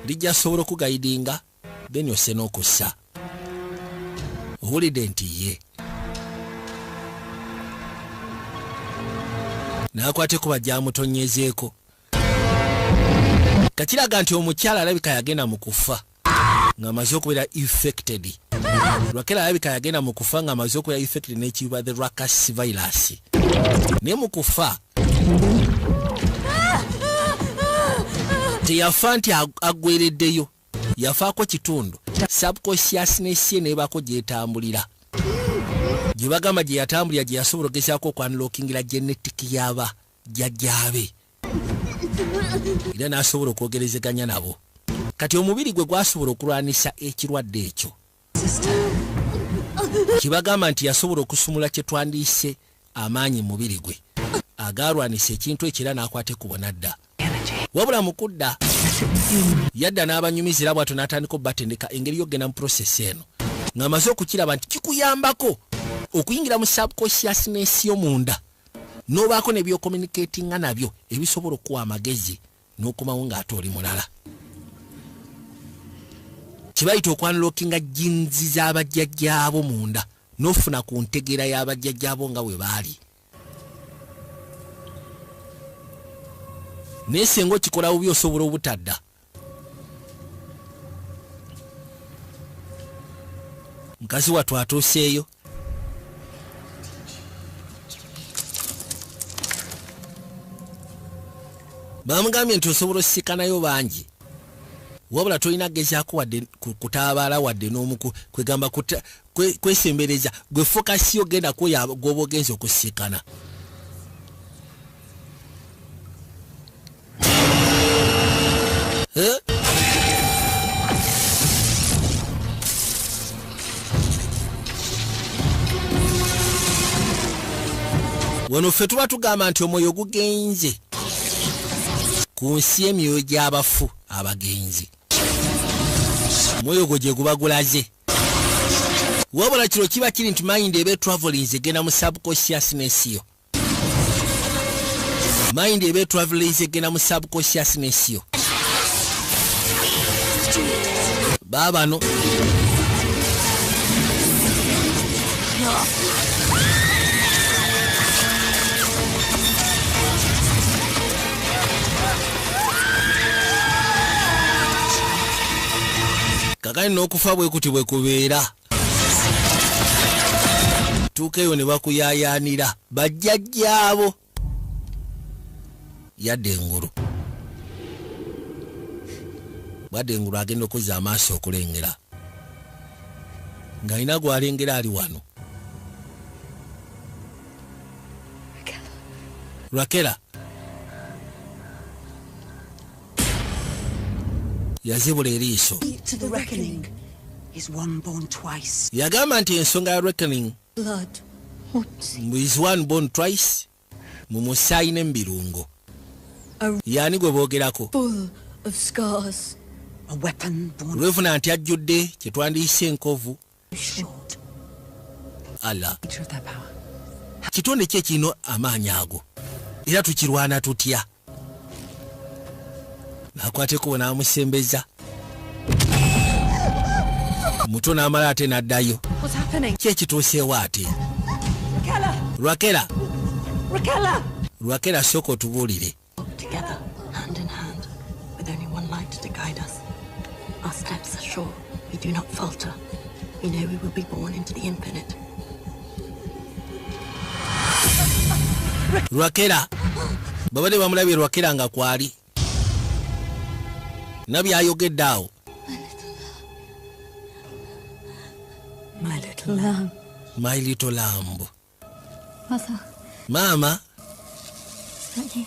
Lijja sobola okuguidinga, then ose n'okussa. Owulidde nti ye n'akwata ekuba gyamutonyezeeko, kakiraga nti omukyala alabika yagenda mu kufa ng'amaze okubeera infected. Lwakera alabika yagenda mu kufa ng'amaze okubeera infected n'ekiyibwa the Rakas virus, naye mu kufa Teyafa nti aggwereddeyo, yafaako kitundu. Subconsciousness ye nebaako gyetambulira, gye bagamba gye yatambulira, gye yasobola ogezaako okwanlockingira genetic yaba jjajjaabe, era n'asobola okwogerezeganya nabo. Kati omubiri gwe gwasobola okulwanisa ekirwadde ekyo, kibagamba nti yasobola okusumula kye twandiise amaanyi mu mubiri gwe agalwanisa ekintu ekyo, era n'akwata ekkubo n'adda. Wabula mu kudda yadda n'abanyumiza, era bw'atyo n'atandika obbatendeka engeri y'okugenda mu process eno, ng'amaze okukiraba nti kikuyambako okuyingira mu subconsciousness yo munda, n'obaako ne by'ocommunicatinga nabyo ebisobola okuwa amagezi n'okomawo ng'ate oli mulala. Kibayita okwanlockinga genes z'abajjajjaabo munda, n'ofuna ku ntegeera y'abajjajjaabo nga bwe baali. Naye singa okikola bubi, osobola obutadda. Mukazi wattu atuuseeyo. Bamugambye nti osobola osikanayo bangi, wabula tolina gezaako wadde kutaabaala wadde n'omuku, kwegamba kwesembereza. Gwe focus yo genda kwoyo gwoba ogenza okusikana. Eh? Wano ffe tuba tugamba nti omwoyo gugenze ku nsi emyoyo gy'abafu abagenzi, omwoyo gwo gye guba gulaze. Wabula kiro kiba kiri nti mind eba etravelings egenda mu subconsciousness yo. Mind eba etravelings egenda mu subconsciousness yo. Baabano kakani n'okufa bwe kuti bwe kubeera, tuuka eyo ne bakuyayaanira bajjajjaabo. Yadde engulu, bwadde engulu, agenda okuzza amaaso okulengera ng'alina gw'alengera ali wano. Rakela yazibula eriiso. To the reckoning is one born twice. Yagamba nti ensonga ya reckoning Blood haunts is one born twice, mu musaayi ne mu birungo. A Yaani gwe boogerako? full of scars. A weapon born Lwefuna nti ajjudde kye twandiyise enkovu. short. Ala. Nature of that power. Kitonde ki ekirina amaanyi ago, era tukirwana tutya? Nakwateko n'amusembeza muto n'amala ate n'addayo. What's happening? Ki ekituuseewo ate? Rakela! Lwakera. Rakela! Lwakera, sooka otubuulire. Together, hand in hand, with only one light to guide us. Our steps are sure. We do not falter. We know we will be born into the infinite. Lwakera, babadde bamulabye Lwakera nga kwali nabyayogedde awo. My little lamb. My little lamb. Mother, Maama. is that you?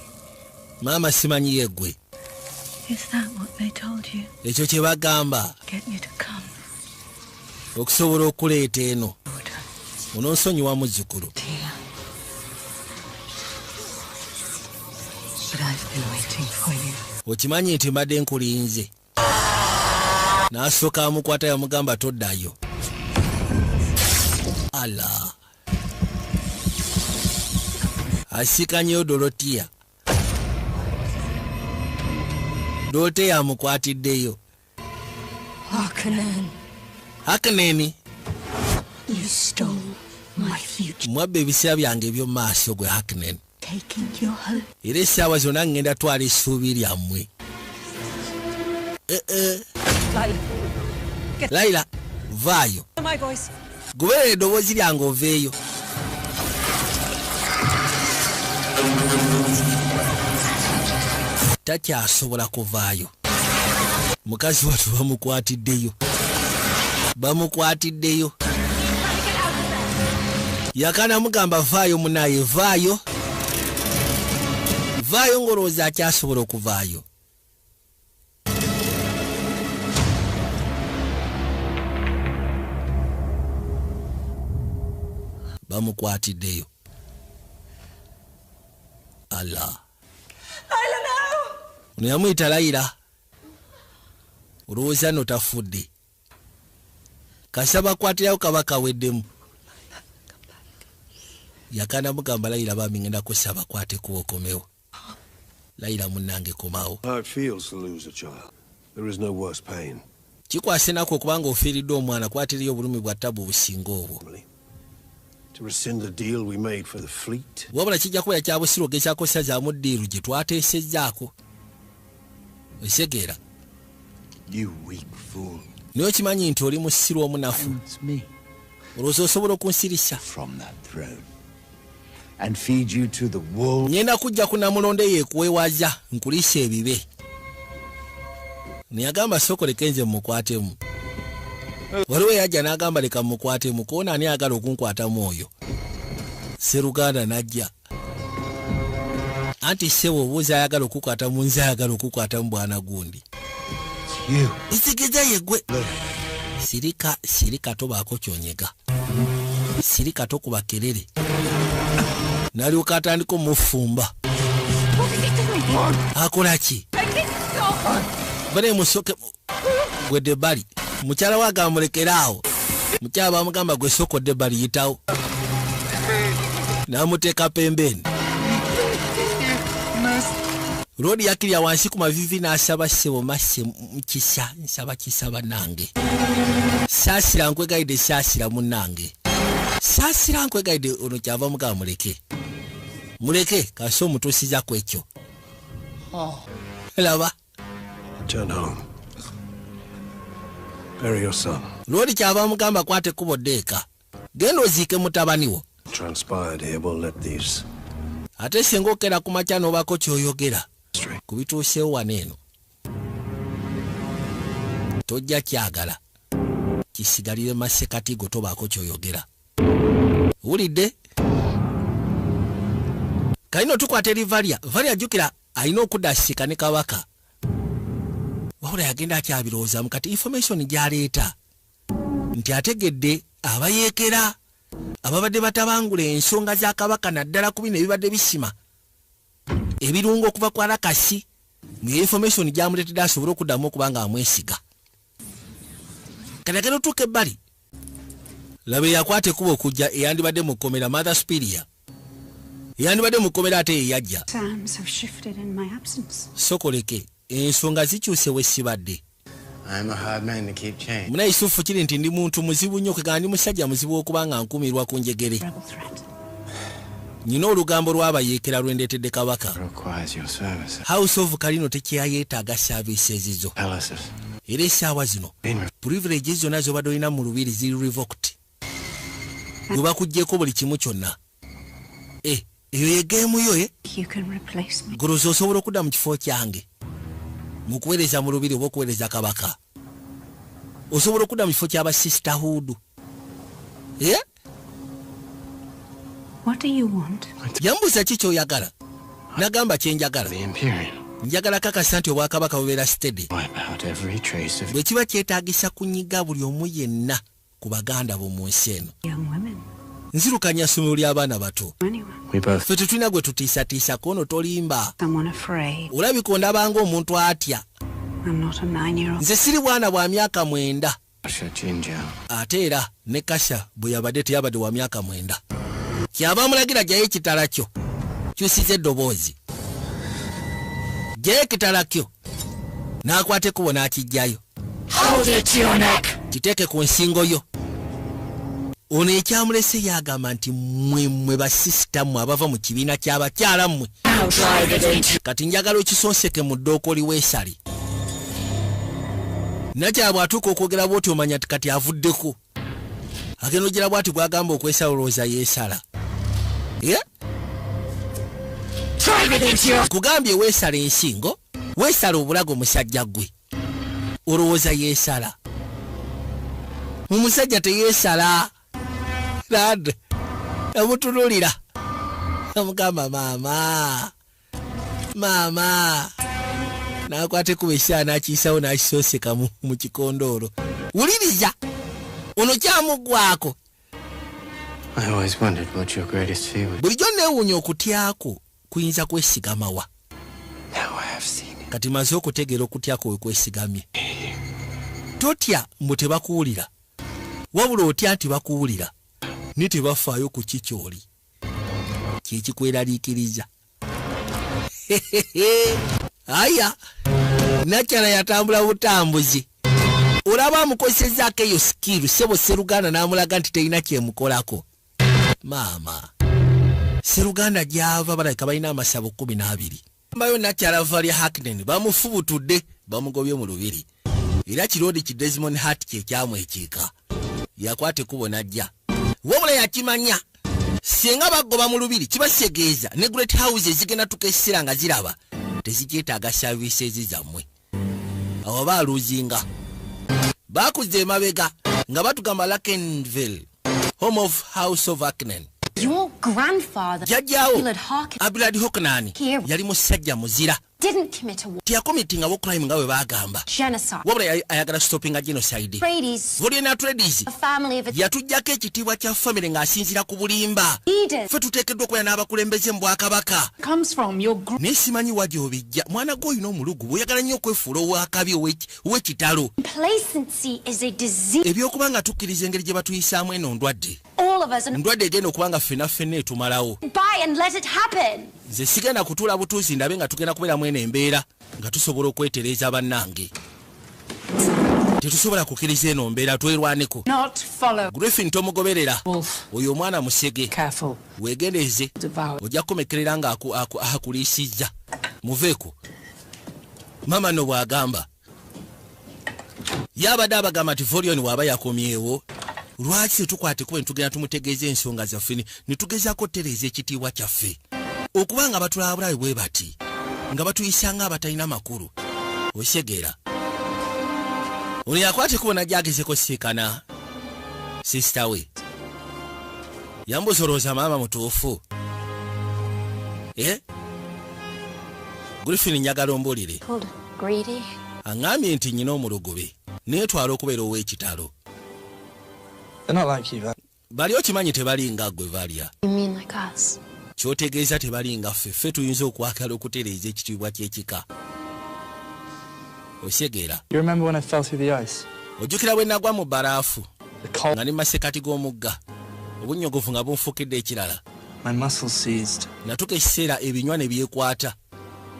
Maama, simanyi yeggwe. Is that what they told you? Ekyo kye bagamba? Get you to come. Okusobola okuleeta eno. Daughter. Onoonsonyiwa, muzzukulu. Dear. But I've been waiting for you. Okimanyi nti mbadde nkulinze. N'asooka amukwata, yamugamba toddayo. Ala, asikanyeyo Dolotiya. Doloteya amukwatiddeyo. Harkonnen. Hakeneni. You stole my future. Mwabba ebiseera byange eby'omu maaso, gwe Harkonnen. Taking your hope. Era essaawa zonna ŋŋenda twala essuubi lyammwe. Eh, eh. Lila, Layira, vaayo. my voice. Goberera eddoboozi lyange oveeyo. Takyasobola kuvaayo. Mukazi watu bamukwatiddeyo. Bamukwatiddeyo. Yakana mugamba vaayo munaye vaayo. Vaayo ng'olowooza akyasobola okuvaayo. Bamukwatiddeyo. Allah. Ono yamuyita Layira. Olowooza nno tafudde. Kasaba akwatirayo kabaka weddemu. Yakana mugamba Layira bambi ngenda kusaba kwate kuokomewo. Layira munnange komawo. How it feels to lose a child. There is no worse pain. Kikwasa ennaku okubanga ofiiriddwa omwana kwatiriyo obulumi bwa ttabu obusinga obwo. To rescind the deal we made for the fleet. Wabula kijja kubeera kya busiru ogezaako ssazaamu ddiiru gye twateesezzaako. Osegeera. You weak fool. Naye okimanyi nti oli musiru omunafu. Olowooza osobola okunsirisa. From that throne. And feed you to the wolves. Ngenda kujja ku Namulondo eyo ekuwewaza nkuliisa ebibe. Neyagamba sooka leka nze mmukwatemu. Waliwo eyajja n'agamba leka mmukwatemu koona ani ayagala okunkwatamu oyo. Sseruganda n'ajja. Anti ssebo obuuza ayagala okukwatamu nze ayagala okukwatamu bwana gundi. Nsigeza ye ggwe. Sirika sirika tobaako ky'onyega. Sirika tokuba kerere. N'alyoka atandika omufumba. Akola ki? Bane musoke gwedde bbali. Mukyala we agamba mulekere awo. Mukyala bamugamba gwe sooka odde ebbali yitawo. N'amuteeka pembeni. Lodi yakirya wansi ku mavivi n'asaba ssebo masse mukisa nsaba kisa bannange. Saasira nkwegayidde saasira munnange. Saasira nkwegayidde ono kyava mugamba muleke. Muleke kasi omutuusiza ku ekyo. Laba. Return home. Bury your son. Lodi kyava mugamba kwata ekkubo ddeeka. Genda oziike mutabani wo. Transpired here will let these Ate singa okera ku makya n'obaako ky'oyogera ku bituuseewo wano eno. Tojja kyagala. Kisigalire masekati go tobaako ky'oyogera. Wulidde? Kalina otukwata eri Valya. Valya jjukira alina okudda asisinkane ne kabaka. Wabula yagenda akyabirowoozamu kati information gy'aleeta nti ategedde abayeekera ababadde batabangula ensonga za kabaka naddala ku bino ebibadde bisima ebirungo okuva ku Arakasi nga information gy'amuleetedde asobole okuddamu okuba nga amwesiga. Kati agenda otuuka ebbali laba eyakwata ekkubo okujja eyandibadde mu kkomera Mother Superior. Eyandibadde mu kkomera ate ye yajja. Sands have shifted in my absence. Sokoleke ensonga zikyuse we sibadde. I'm a hard man to keep chained. Muna Yusufu kiri nti ndi muntu muzibu nnyo kwegamba ndi musajja muzibu okuba nga nkumirwa ku njegere. Rebel threat. Nina olugambo lw'abayeekera lwe ndeetedde kabaka. Requires your service. House of Kalino tekyayeetaaga services zo. Palaces. Era essaawa zino privileges zonna z'obadde olina mu lubiri ziri revoked. Gwe bakuggyeko buli kimu kyonna. Eh, eyo ye game yo eh? You can replace me. Goloza osobola okudda mu kifo kyange mu kuweereza mu lubiri oba okuweereza kabaka. Osobola okudda mu kifo ky'aba sisterhood. Eh? What do you want? Yambuuza ki ky'oyagala. Nagamba kye njagala. The Imperium. Njagala kakasa nti obwakabaka bubeera steady. Wipe out every trace of Bwe kiba kyetaagisa kunyiga buli omu yenna ku baganda bo mu nsi eno. Young women. Nzirukanya ssomero ly'abaana bato. Anyone. We both Ffe tetulina gwe tutiisatiisa kono tolimba. Someone afraid. Olabika ondabanga omuntu atya. I'm not a 9-year-old. Nze siri bwana bwa myaka 9. Kasha Jinja. Ate era ne Kasha bwe yabadde teyabadde wa myaka 9. Kyava amulagira gyayo ekitala kyo. Kyusiza eddoboozi. Gyayo ekitala kyo. N'akwata ekkubo n'akiggyayo. Hold it to your neck. Kiteeke ku nsingo yo. Ono ekyamulese yagamba nti mmwe mmwe basisita mmwe abava mu kibiina ky'abakyala mmwe. Now drive it into Kati njagala okisonseke mu ddooko liweesale. Nakyala bw'atuuka okwogera bw'oti omanya nti kati avuddeko. Agenda ogira bw'ati gw'agamba okwesala olowooza yeesala. Yeah? Kugambye weesala ensingo, weesala obulago. Musajja gwe olowooza yeesala? Omusajja teyeesala. Lad amutunulira, amugamba, "Maama, maama." Nakwata ekuba ekisaa nakiyisawo, nakisoseka mu kikondoolo. Wuliriza ono kyamugwako. I always wondered what your greatest fear was. Bulijjo neewuunya okutyako kuyinza kwesigamawa. Now I have seen it. Kati maze okutegeera okutyako we kwesigamye. Totya mbu tebakuwulira, wabula otya nti bakuwulira ni tebafaayo ku kikyoli kyekikweraliikiriza. Aya, nakyala yatambula butambuzi, olaba amukozezaako eyo skill. Sebo seruganda n'amulaga nti terina kyemukolako. Maama seruganda gyava balabika balina amasabo 12. Mbayo nakyala Valya Harkonnen bamufubutudde, bamugobye mu lubiri, era kirodi ki Desmond Hart kyekyamwekiika. Yakwata ekkubo n'ajja, wabula yakimanya singa bagoba mu lubiri kibasegeeza ne great house ezigenda tuka essira nga ziraba tezikyetaaga services zammwe. Awo baaluzinga bakuza emabega nga batugamba Lakenville, home of House of Harkonnen. Your grandfather, Jjajjaawo Abulad Harkonnen, Abulad Harkonnen Here. yali musajja muzira. didn't commit a war Teyacommittinga war crime nga bwe baagamba. genocide. Wabula yali ayagala stoppinga genocide. Atreides, Valerian Atreides a family of yatuggyako ekitiibwa kya famire ng'asinziira ku bulimba. leaders. Ffe tuteekeddwa okubeera n'abakulembeze mu bwakabaka. Comes from your Naye simanyi wa gy'obijja. Mwana gwe olina omulugu, bw'oyagala nnyo okwefuula owakabi, ow'ekitalo. Complacency is a disease. Ebyokuba nga tukkiriza engeri gye batuyisaamu, eno ndwadde. All of us and Ndwadde egenda okuba nga ffenna ffenna etumalawo. by and let it happen. Nze sigenda kutuula butuuzi ndabe nga tugenda kubeeramu eno embeera nga tusobola okwetereeza. Bannange, tetusobola kukkiriza eno mbeera, twerwaneko. Not follow. Griffin tomugoberera. Wolf. Oyo omwana musege. Careful. Weegendeeze. Devour. Ojja kukomekerera nga akuliisizza. Muveeko. Maama no bw'agamba ye abadde abagamba nti Volion bw'aba yakomyewo, lwaki tetukwate kuba netugenda tumutegeeza ensonga zaffe ne tugezaako otereeza ekitiibwa kyaffe, okuba nga batulaba bulabe bwe bati, nga batuyisa nga abatalina makulu? Osegeera ono yakwata ekubo najja agezeko siikana sister we. Yambuuza, "Olowooza maama mutuufu?" Eh? Griffin, njagala ombuulire. Called greedy. Aŋŋambye nti nnyina omulugube, neetwala okubeera ow'ekitalo. They're not like you, Val. Bali okimanyi tebalinga ggwe, Valya. You mean like us? Kyotegeeza tebalinga ffe? Ffe tuyinza okwagala okutereeza ekitiibwa ky'ekika, osegeera? You remember when I fell through the ice? Ojjukira bwe nagwa mu bbaraafu The cold, nga ndi masekati g'omugga, obunnyogovu nga bunfukidde ekirala? My muscles seized. Natuka ekiseera ebinywa ne byekwata.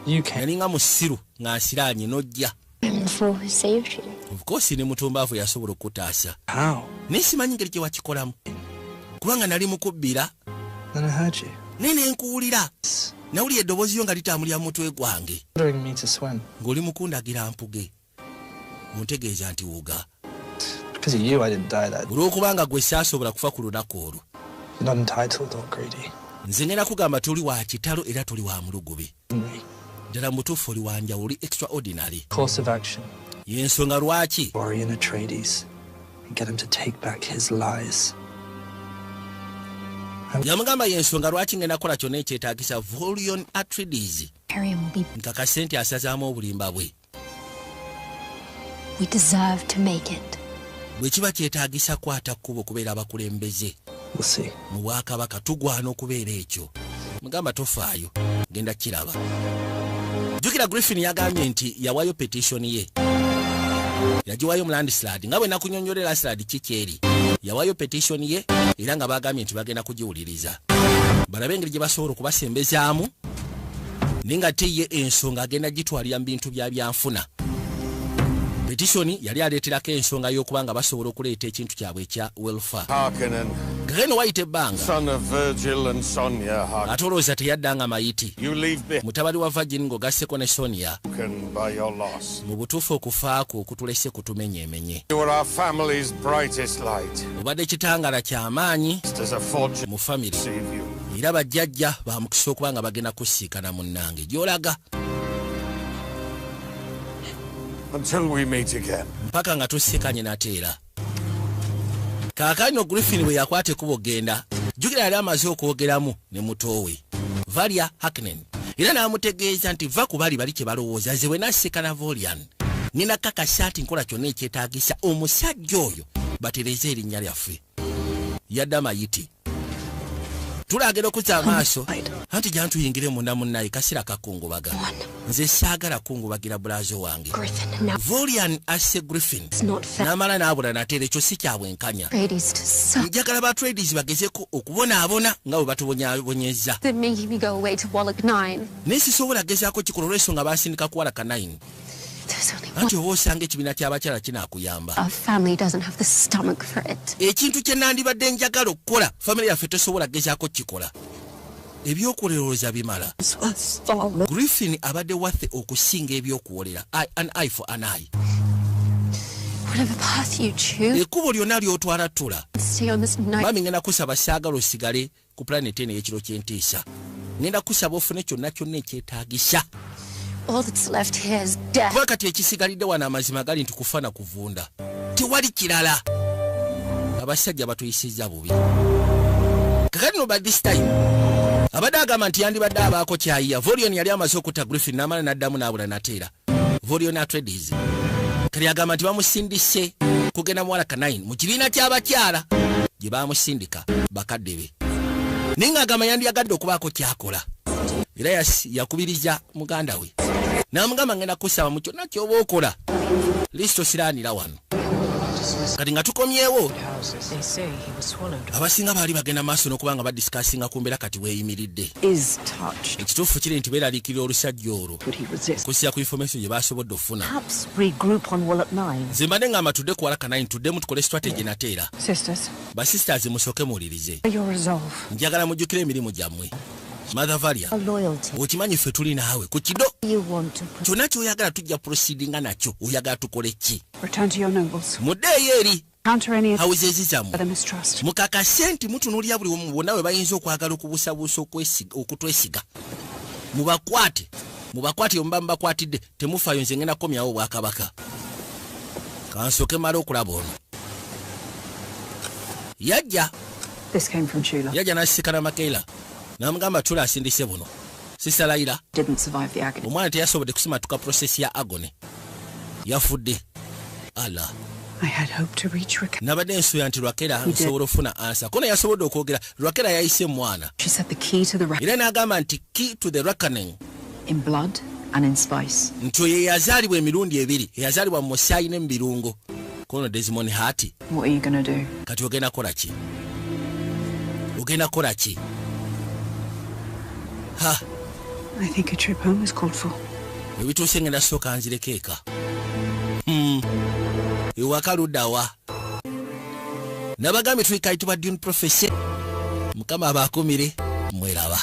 You came. Nalinga musiru nga nsiraanye, n'ojja. I'm the fool who saved you. Of course, ne mutumbaavu yasobola okutaasa. How? Naye simanyi ngeri gye wakikolamu, kubanga nali mukubbira. Then I heard you. Naye ne nkuwulira, nawulira eddoboozi yo nga litambulira mu mutwe gwange. Ordering me to swim. Ng'oli mukundagira mpuge, muntegeeza nti wuga. Because of you, I didn't die that. Olw'okubanga gwe saasobola kufa ku lunaku olwo. You're not entitled or greedy. Nze ngenda kugamba toli wa kitalo era toli wa mulugube. Me. Ddala mutuufu oli wanjawulo, oli extraordinary. Course of action. Yensonga lwaki Valerian Atreides and get him to take back his lies. Yamugamba yensonga lwaki ngenda kukola kyonna ekyetaagisa Volion Atreides Harry will be. nkakase nti asazaamu obulimba bwe. We deserve to make it. Bwe kiba kyetaagisa kwata kkubo okubeera abakulembeze We'll see. mu bwakabaka, tugwana okubeera ekyo. Mugamba tofaayo, genda kiraba. Jjukira Griffin yagambye nti yawayo petition ye, yagiwayo mu landslide nga bwe nakunyonyolera landslide kikyeri. Yawayo petition ye era nga bagambye nti bagenda kugiwuliriza balabe engeri gye basobola okubasembezaamu, naye nga te ye ensonga agenda gitwalira mu bintu bya byanfuna. Petition yali aleeterako ensonga y'okuba nga basobola okuleeta ekintu kyabwe ekya welfare. Harkonnen, Gageno wayita ebbanga. son of Virgil and Sonia Harkonnen. Ate olowooza teyadda nga mayiti? You leave Mutabali wa Virgin ng'ogasseko ne Sonia. broken by your loss. Mu butuufu okufaako okutulese kutumenyeemenye. You were our family's brightest light. Obadde kitangala kyamaanyi As a fortune mu famire. save you. Era bajjajja bamukisa okuba nga bagenda kusiikana munnange gy'olaga. Until we meet again. Mpaka nga tusiikanye nate era. Kaakano Griffin bwe yakwata ekkubo genda, jjukira yali amaze okwogeramu ne mutoowe Valia Harkonnen, era n'amutegeeza nti va ku bali bali kye balowooza. Nze bwe nasiikana Volian, nina kakasa nti nkola kyonna ekyetaagisa omusajja oyo batereze erinnya lyaffe. Yadde amayiti tulagera okuzza amaaso anti jantuyingire munda. Munnaye, kasira kakungubaga, nze saagala kungubagira bulazo wange. Griffin, now Volian asse Griffin it's not fair. n'amala n'abula nateera. Ekyo si kyabwenkanya. Atreides to suffer. Njagala ba Atreides bagezeko okubonaabona nga bwe batubonyaabonyezza. They're making me go away to Wallach 9. Naye sisobola gezaako kikola olw'ensonga bansindika ku Walaka 9. There's only one. Anti oba osanga ekibiina ky'abakyala kinaakuyamba. Our family doesn't have the stomach for it. Ekintu kye nandibadde njagala okukola, famire yaffe tesobola gezaako kukikola. Ebyokulerooza bimala. Griffin abadde waffe okusinga ebyokuwolera. An eye for an eye. Whatever path you choose, Ekkubo lyonna ly'otwala ttula. stay on this night. Mami, ngenda kusaba, saagala osigale ku planet eno ey'ekiro ky'entiisa. Ngenda kusaba ofune kyonna kyonna ekyetaagisa. All that's left here is death. Kuba kati ekisigalidde wano, amazima gali nti kufa na kuvunda, tewali kirala. Abasajja batuyisizza bubi. Kakati no, by this time abadde agamba nti yandibadde abaako kyayiya. Volion yali amaze okutta Griffin n'amala n'addamu n'abula nateera. Volion Atreides kati agamba nti bamusindise kugenda muwala ka 9 mu kibiina ky'abakyala gye bamusindika bakadde be, naye ng'agamba yandiyagadde okubaako kyakola. Era yakubiriza muganda we n'amugamba, ngenda kusaba mu kyonna ky'oba okola, lisito siraanira wano. Kati nga tukomyewo, They say he was swallowed. abasinga baali bagenda maaso n'okuba nga badiscussinga ku mbeera kati weeyimiridde. Is touched. Ekituufu kiri nti beeraliikirira olusajja olwo Would he resist? kussira ku information gye basobodde okufuna. Perhaps regroup on Wallach 9. Nze mbadde ngamba tudde ku Walaka 9, tuddemu tukole strategy nateera. Sisters, Basisters, musooke muwulirize. your resolve. Njagala mujjukire emirimu gyammwe. Mother Valia, A loyalty. okimanyi ffe tuli naawe ku kido. You want to Kyonna kyoyagala tujja proceedinga nakyo. Oyagala tukole ki? Return to your nobles. Muddeeyo eri Counter any houses zammwe. other mistrust. Mukakase nti mutunuulira buli omu bonna bwe bayinza okwagala okubuusabuusa okutwesiga. Mubakwate, mubakwate. Omuba mubakwatidde, temufaayo, nze ngenda kukomyawo obwakabaka. Kansooke male okulaba ono yajja. This came from Chula. Yajja n'asisikana Makeira n'amugamba Tula asindise buno. Sister Layira. Didn't survive the agony. Omwana teyasobodde kusimatuka process ya agony, yafudde ala. I had hoped to reach Raquel. Nabadde nsuubira nti Lwakera nsobola ofuna answer. Kona yasobodde okwogera, Lwakera yayise mwana. She said the key to the Era n'agamba nti key to the reckoning in blood and in spice. nti oyo eyazaalibwa emirundi ebiri, eyazaalibwa mu musaayi ne mu birungo, kono Desmond Hart. What are you gonna do? Kati ogenda kukola ki? Ogenda kukola ki? Ha. I think a trip home is called for. Ebituuse, ngenda sooka nzireko eka. Ewaka luddawa? Nabagambye tuli kayitibwa Dune Prophecy. Mukama abaakumire, mweraba.